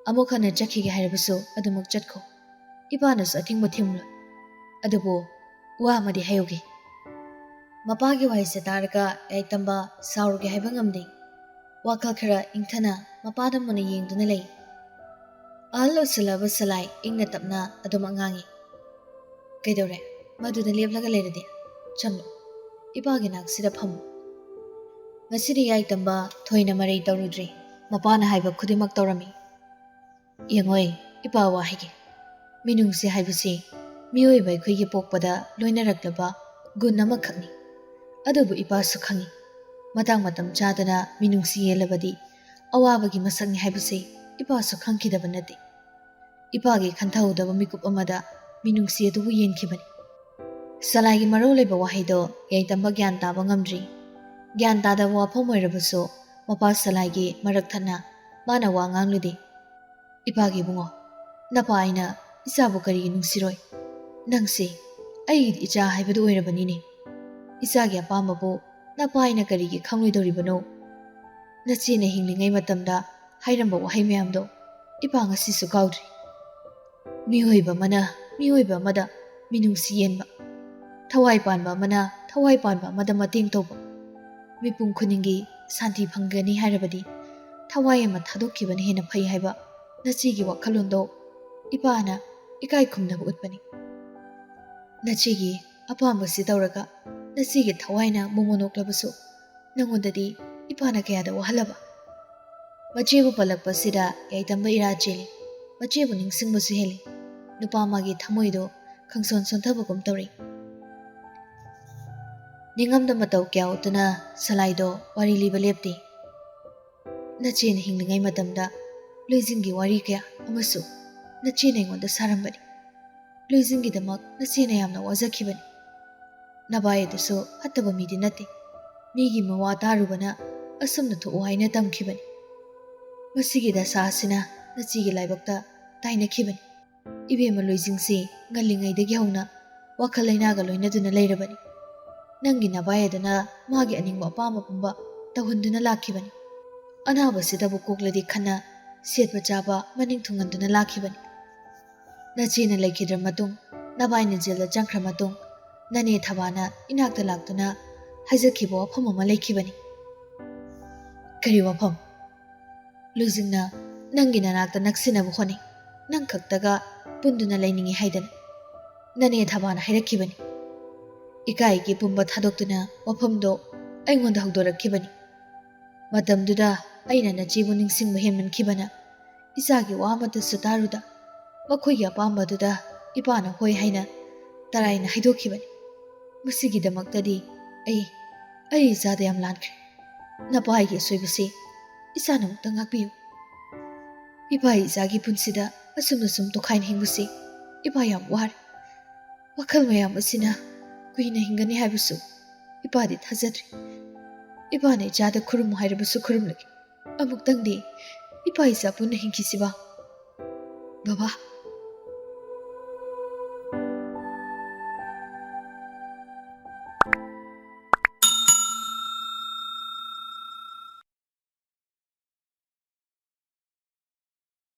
ꯑꯃꯨꯛ ꯍꯟꯅ ꯆꯠꯈꯤꯒꯦ ꯍꯥꯏꯔꯕꯁꯨ ꯑꯗꯨꯃꯛ ꯆꯠꯈꯣ꯫ ꯏꯄꯥꯅꯁꯨ ꯑꯊꯤꯡꯕ ꯊꯤꯡꯂꯣꯏ꯫ ꯑꯗꯨꯕꯨ ꯋꯥ ꯑꯃꯗꯤ ꯍꯥꯏꯍꯧꯒꯦ꯫" ꯃꯄꯥꯒꯤ ꯋꯥꯍꯩꯁꯦ ꯇꯥꯔꯒ ꯌꯥꯏꯇꯝꯕ ꯁꯥꯎꯔꯒꯦ ꯍꯥꯏꯕ ꯉꯝꯗꯦ꯫ ꯋꯥꯈꯜ ꯈꯔ ꯏꯪꯊꯅ ꯃꯄꯥꯗ ꯃꯨꯟꯅ ꯌꯦꯡꯗꯨꯅ ꯂꯩ꯫ ꯑꯍꯜ ꯑꯣꯏꯁꯤꯜꯂꯕ ꯁꯂꯥꯏ ꯏꯪꯅ ꯇꯞꯅ ꯑꯗꯨꯃꯛ ꯉꯥꯡꯉꯤ꯫ "ꯀꯩꯗꯧꯔꯦ? ꯃꯗꯨꯗ ꯂꯦꯞꯂꯒ ꯂꯩꯔꯗꯤ? ꯆꯪꯂꯣ꯫ ꯏꯄꯥꯒꯤ ꯅꯥꯛꯁꯤꯗ ꯐꯝꯃꯨ꯫" ꯉꯁꯤꯗꯤ ꯌꯥꯏꯇꯝꯕ ꯊꯣꯏꯅ ꯃꯔꯩ ꯇꯧꯔꯨꯗ꯭ꯔꯦ꯫ ꯃꯄꯥꯅ ꯍꯥꯏꯕ ꯈꯨꯗꯤꯡꯃꯛ ꯇꯧꯔꯝꯃꯤ꯫ "ꯌꯦꯡꯉꯣꯏ, ꯏꯄꯥ ꯋꯥ ꯍꯥꯏꯒꯦ꯫ ꯃꯤꯅꯨꯡꯁꯤ ꯍꯥꯏꯕꯁꯤ ꯃꯤꯑꯣꯏꯕ ꯑꯩꯈꯣꯏꯒꯤ ꯄꯣꯛꯄꯗ ꯂꯣꯏꯅꯔꯛꯂꯕ ꯒꯨꯟ ꯑꯃꯈꯛꯅꯤ꯫ ꯑꯗꯨꯕꯨ ꯏꯄꯥꯁꯨ ꯈꯪꯏ, ꯃꯇꯥꯡ ꯃꯇꯝ ꯆꯥꯗꯅ ꯃꯤꯅꯨꯡꯁꯤ ꯌꯦꯜꯂꯕꯗꯤ ꯑꯋꯥꯕꯒꯤ ꯃꯁꯛꯅꯤ ꯍꯥꯏꯕꯁꯤ ꯏꯄꯥꯁꯨ ꯈꯪꯈꯤꯗꯕ ꯅꯠꯇꯦ꯫ ꯏꯄꯥꯒꯤ ꯈꯟꯊꯍꯧꯗꯕ ꯃꯤꯀꯨꯞ ꯑꯃꯗ ꯃꯤꯅꯨꯡꯁꯤ ꯑꯗꯨꯕꯨ ꯌꯦꯟꯈꯤꯕꯅꯤ꯫ ꯁꯂꯥꯏꯒꯤ ꯃꯔꯧ ꯂꯩꯕ ꯋꯥꯍꯩꯗꯣ ꯌꯥꯏꯇꯝꯕ ꯒ꯭ꯌꯥꯟ ꯇꯥꯕ ꯉꯝꯗ꯭ꯔꯤ꯫ ꯒ꯭ꯌꯥꯟ ꯇꯥꯗꯕ ꯋꯥꯐꯝ ꯑꯣꯏꯔꯕꯁꯨ ꯃꯄꯥ ꯁꯂꯥꯏꯒꯤ ꯃꯔꯛ ꯊꯠꯅ ꯃꯥꯅ ꯋꯥ ꯉꯥꯡꯂꯨꯗꯦ꯫ "ꯏꯄꯥꯒꯤ ꯏꯕꯨꯡꯉꯣ, ꯅꯄꯥ ꯑꯩꯅ ꯏꯆꯥꯕꯨ ꯀꯔꯤꯒꯤ ꯅꯨꯡꯁꯤꯔꯣꯏ? ꯅꯪꯁꯦ ꯑꯩꯒꯤ ꯏꯆꯥ ꯍꯥꯏꯕꯗꯨ ꯑꯣꯏꯔꯕꯅꯤꯅꯦ꯫ ꯏꯆꯥꯒꯤ ꯑꯄꯥꯝꯕꯕꯨ ꯅꯄꯥ ꯑꯩꯅ ꯀꯔꯤꯒꯤ ꯈꯪꯂꯣꯏꯗꯧꯔꯤꯕꯅꯣ?" ꯅꯆꯦꯅ ꯍꯤꯡꯂꯤꯉꯩ ꯃꯇꯝꯗ ꯍꯥꯏꯔꯝꯕ ꯋꯥꯍꯩ ꯃꯌꯥꯝꯗꯣ ꯏꯄꯥ ꯉꯁꯤꯁꯨ ꯀꯥꯎꯗ꯭ꯔꯤ꯫ ꯃꯤꯑꯣꯏꯕ ꯑꯃꯅ ꯃꯤꯑꯣꯏꯕ ꯑꯃꯗ ꯃꯤꯅꯨꯡꯁꯤ ꯌꯦꯟꯕ, ꯊꯋꯥꯏ ꯄꯥꯟꯕ ꯑꯃꯅ ꯊꯋꯥꯏ ꯄꯥꯟꯕ ꯑꯃꯗ ꯃꯇꯦꯡ ꯇꯧꯕ, ꯃꯤꯄꯨꯝ ꯈꯨꯗꯤꯡꯒꯤ ꯁꯥꯟꯇꯤ ꯐꯪꯒꯅꯤ ꯍꯥꯏꯔꯕꯗꯤ ꯊꯋꯥꯏ ꯑꯃ ꯊꯥꯗꯣꯛꯈꯤꯕꯅ ꯍꯦꯟꯅ ꯐꯩ ꯍꯥꯏꯕ ꯅꯆꯦꯒꯤ ꯋꯥꯈꯜꯂꯣꯟꯗꯣ ꯏꯄꯥꯅ ꯏꯀꯥꯏ ꯈꯨꯝꯅꯕ ꯎꯠꯄꯅꯤ꯫ ꯅꯆꯦꯒꯤ ꯑꯄꯥꯝꯕꯁꯤ ꯇꯧꯔꯒ ꯅꯆꯦꯒꯤ ꯊꯋꯥꯏꯅ ꯃꯣꯃꯣꯟ ꯅꯣꯛꯂꯕꯁꯨ ꯅꯉꯣꯟꯗꯗꯤ ꯏꯄꯥꯅ ꯀꯌꯥꯗ ꯋꯥꯍꯜꯂꯕ? ꯃꯆꯦꯕꯨ ꯄꯜꯂꯛꯄꯁꯤꯗ ꯌꯥꯏꯇꯝꯕ ꯏꯔꯥ ꯆꯦꯜꯂꯤ꯫ ꯃꯆꯦꯕꯨ ꯅꯤꯡꯁꯤꯡꯕꯁꯨ ꯍꯦꯜꯂꯤ꯫ ꯅꯨꯄꯥ ꯑꯃꯒꯤ ꯊꯃꯣꯏꯗꯣ ꯈꯪꯁꯣꯟ ꯁꯣꯟꯊꯕꯒꯨꯝ ꯇꯧꯔꯤ꯫ ꯅꯤꯡꯉꯝꯗ ꯃꯇꯧ ꯀꯌꯥ ꯎꯠꯇꯨꯅ ꯁꯂꯥꯏꯗꯣ ꯋꯥꯔꯤ ꯂꯤꯕ ꯂꯦꯞꯇꯦ꯫ ꯅꯆꯦꯅ ꯍꯤꯡꯂꯤꯉꯩ ꯃꯇꯝꯗ ꯂꯣꯏꯖꯤꯡꯒꯤ ꯋꯥꯔꯤ ꯀꯌꯥ ꯑꯃꯁꯨ ꯅꯆꯦꯅ ꯑꯩꯉꯣꯟꯗ ꯁꯥꯔꯝꯕꯅꯤ꯫ ꯂꯣꯏꯖꯤꯡꯒꯤꯗꯃꯛ ꯅꯆꯦꯅ ꯌꯥꯝꯅ ꯋꯥꯖꯈꯤꯕꯅꯤ꯫ ꯅꯚꯥꯏ ꯑꯗꯨꯁꯨ ꯐꯠꯇꯕ ꯃꯤꯗꯤ ꯅꯠꯇꯦ꯫ ꯃꯤꯒꯤ ꯃꯋꯥ ꯇꯥꯔꯨꯕꯅ ꯑꯁꯨꯝꯅ ꯊꯣꯛꯎ ꯍꯥꯏꯅ ꯇꯝꯈꯤꯕꯅꯤ꯫ ꯃꯁꯤꯒꯤ ꯗꯁꯥ ꯑꯁꯤꯅ ꯅꯆꯦꯒꯤ ꯂꯥꯏꯕꯛꯇ ꯇꯥꯏꯅꯈꯤꯕꯅꯤ꯫ ꯏꯕꯦꯝꯃ ꯂꯣꯏꯖꯤꯡꯁꯤ ꯉꯜꯂꯤꯉꯩꯗꯒꯤ ꯍꯧꯅ ꯋꯥꯈꯜ ꯂꯩꯅꯥꯒ ꯂꯣꯏꯅꯗꯨꯅ ꯂꯩꯔꯕꯅꯤ꯫ ꯅꯪꯒꯤ ꯅꯚꯥꯏ ꯑꯗꯨꯅ ꯃꯥꯒꯤ ꯑꯅꯤꯡꯕ ꯑꯄꯥꯝꯕ ꯄꯨꯝꯕ ꯇꯧꯍꯟꯗꯨꯅ ꯂꯥꯛꯈꯤꯕꯅꯤ꯫ ꯑꯅꯥꯕꯁꯤꯗꯕꯨ ꯀꯣꯛꯂꯗꯤ ꯈꯟꯅ ꯁꯦꯠꯄ ꯆꯥꯕ ꯃꯅꯤꯡ ꯊꯨꯡꯍꯟꯗꯨꯅ ꯂꯥꯛꯈꯤꯕꯅꯤ꯫ ꯅꯆꯦꯅ ꯂꯩꯈꯤꯗ꯭ꯔ ꯃꯇꯨꯡ, ꯅꯚꯥꯏꯅ ꯖꯦꯜꯗ ꯆꯪꯈ꯭ꯔ ꯃꯇꯨꯡ, ꯅꯅꯦ ꯊꯕꯥꯅ ꯏꯅꯥꯛꯇ ꯂꯥꯛꯇꯨꯅ ꯍꯥꯏꯖꯈꯤꯕ ꯋꯥꯐꯝ ꯑꯃ ꯂꯩꯈꯤꯕꯅꯤ꯫ ꯀꯔꯤ ꯋꯥꯐꯝ? ꯂꯣꯏꯖꯤꯡꯅ ꯅꯪꯒꯤ ꯅꯅꯥꯛꯇ ꯅꯛꯁꯤꯟꯅꯕ ꯍꯣꯠꯅꯩ꯫ ꯅꯪ ꯈꯛꯇꯒ ꯄꯨꯟꯗꯨꯅ ꯂꯩꯅꯤꯡꯉꯤ ꯍꯥꯏꯗꯅ ꯅꯅꯦ ꯊꯕꯥꯅ ꯍꯥꯏꯔꯛꯈꯤꯕꯅꯤ꯫ ꯏꯀꯥꯏꯒꯤ ꯄꯨꯝꯕ ꯊꯥꯗꯣꯛꯇꯨꯅ ꯋꯥꯐꯝꯗꯣ ꯑꯩꯉꯣꯟꯗ ꯍꯧꯗꯣꯔꯛꯈꯤꯕꯅꯤ꯫ ꯃꯇꯝꯗꯨꯗ ꯑꯩꯅ ꯅꯆꯦꯕꯨ ꯅꯤꯡꯁꯤꯡꯕ ꯍꯦꯟꯃꯟꯈꯤꯕꯅ ꯏꯆꯥꯒꯤ ꯋꯥ ꯑꯃꯠꯇꯁꯨ ꯇꯥꯔꯨꯗ ꯃꯈꯣꯏꯒꯤ ꯑꯄꯥꯝꯕꯗꯨꯗ ꯏꯄꯥꯅ ꯍꯣꯏ ꯍꯥꯏꯅ ꯇꯔꯥꯏꯅ ꯍꯥꯏꯗꯣꯛꯈꯤꯕꯅꯤ꯫ ꯃꯁꯤꯒꯤꯗꯃꯛꯇꯗꯤ ꯑꯩ, ꯑꯩ ꯏꯆꯥꯗ ꯌꯥꯝ ꯂꯥꯟꯈ꯭ꯔꯦ꯫ ꯅꯄꯥꯒꯤ ꯑꯁꯣꯏꯕꯁꯤ ꯏꯆꯥꯅ ꯑꯃꯨꯛꯇ ꯉꯥꯛꯄꯤꯌꯨ꯫ ꯏꯄꯥ ꯏꯆꯥꯒꯤ ꯄꯨꯟꯁꯤꯗ ꯑꯁꯨꯝꯅ ꯁꯨꯝ ꯇꯣꯈꯥꯏꯅ ꯍꯤꯡꯕꯁꯤ ꯏꯄꯥ ꯌꯥꯝ ꯋꯥꯔꯦ꯫ ꯋꯥꯈꯜ ꯃꯌꯥꯝ ꯑꯁꯤꯅ ꯀꯨꯏꯅ ꯍꯤꯡꯒꯅꯤ ꯍꯥꯏꯕꯁꯨ ꯏꯄꯥꯗꯤ ꯊꯥꯖꯗ꯭ꯔꯤ꯫ ꯏꯄꯥꯅ ꯏꯆꯥꯗ ꯈꯨꯔꯨꯝꯃꯨ ꯍꯥꯏꯔꯕꯁꯨ ꯈꯨꯔꯨꯝꯂꯒꯦ꯫ ꯑꯃꯨꯛꯇꯪꯗꯤ ꯏꯄꯥ ꯏꯆꯥ ꯄꯨꯟꯅ ꯍꯤꯡꯈꯤꯁꯤꯕ꯫ ꯕꯕꯥ,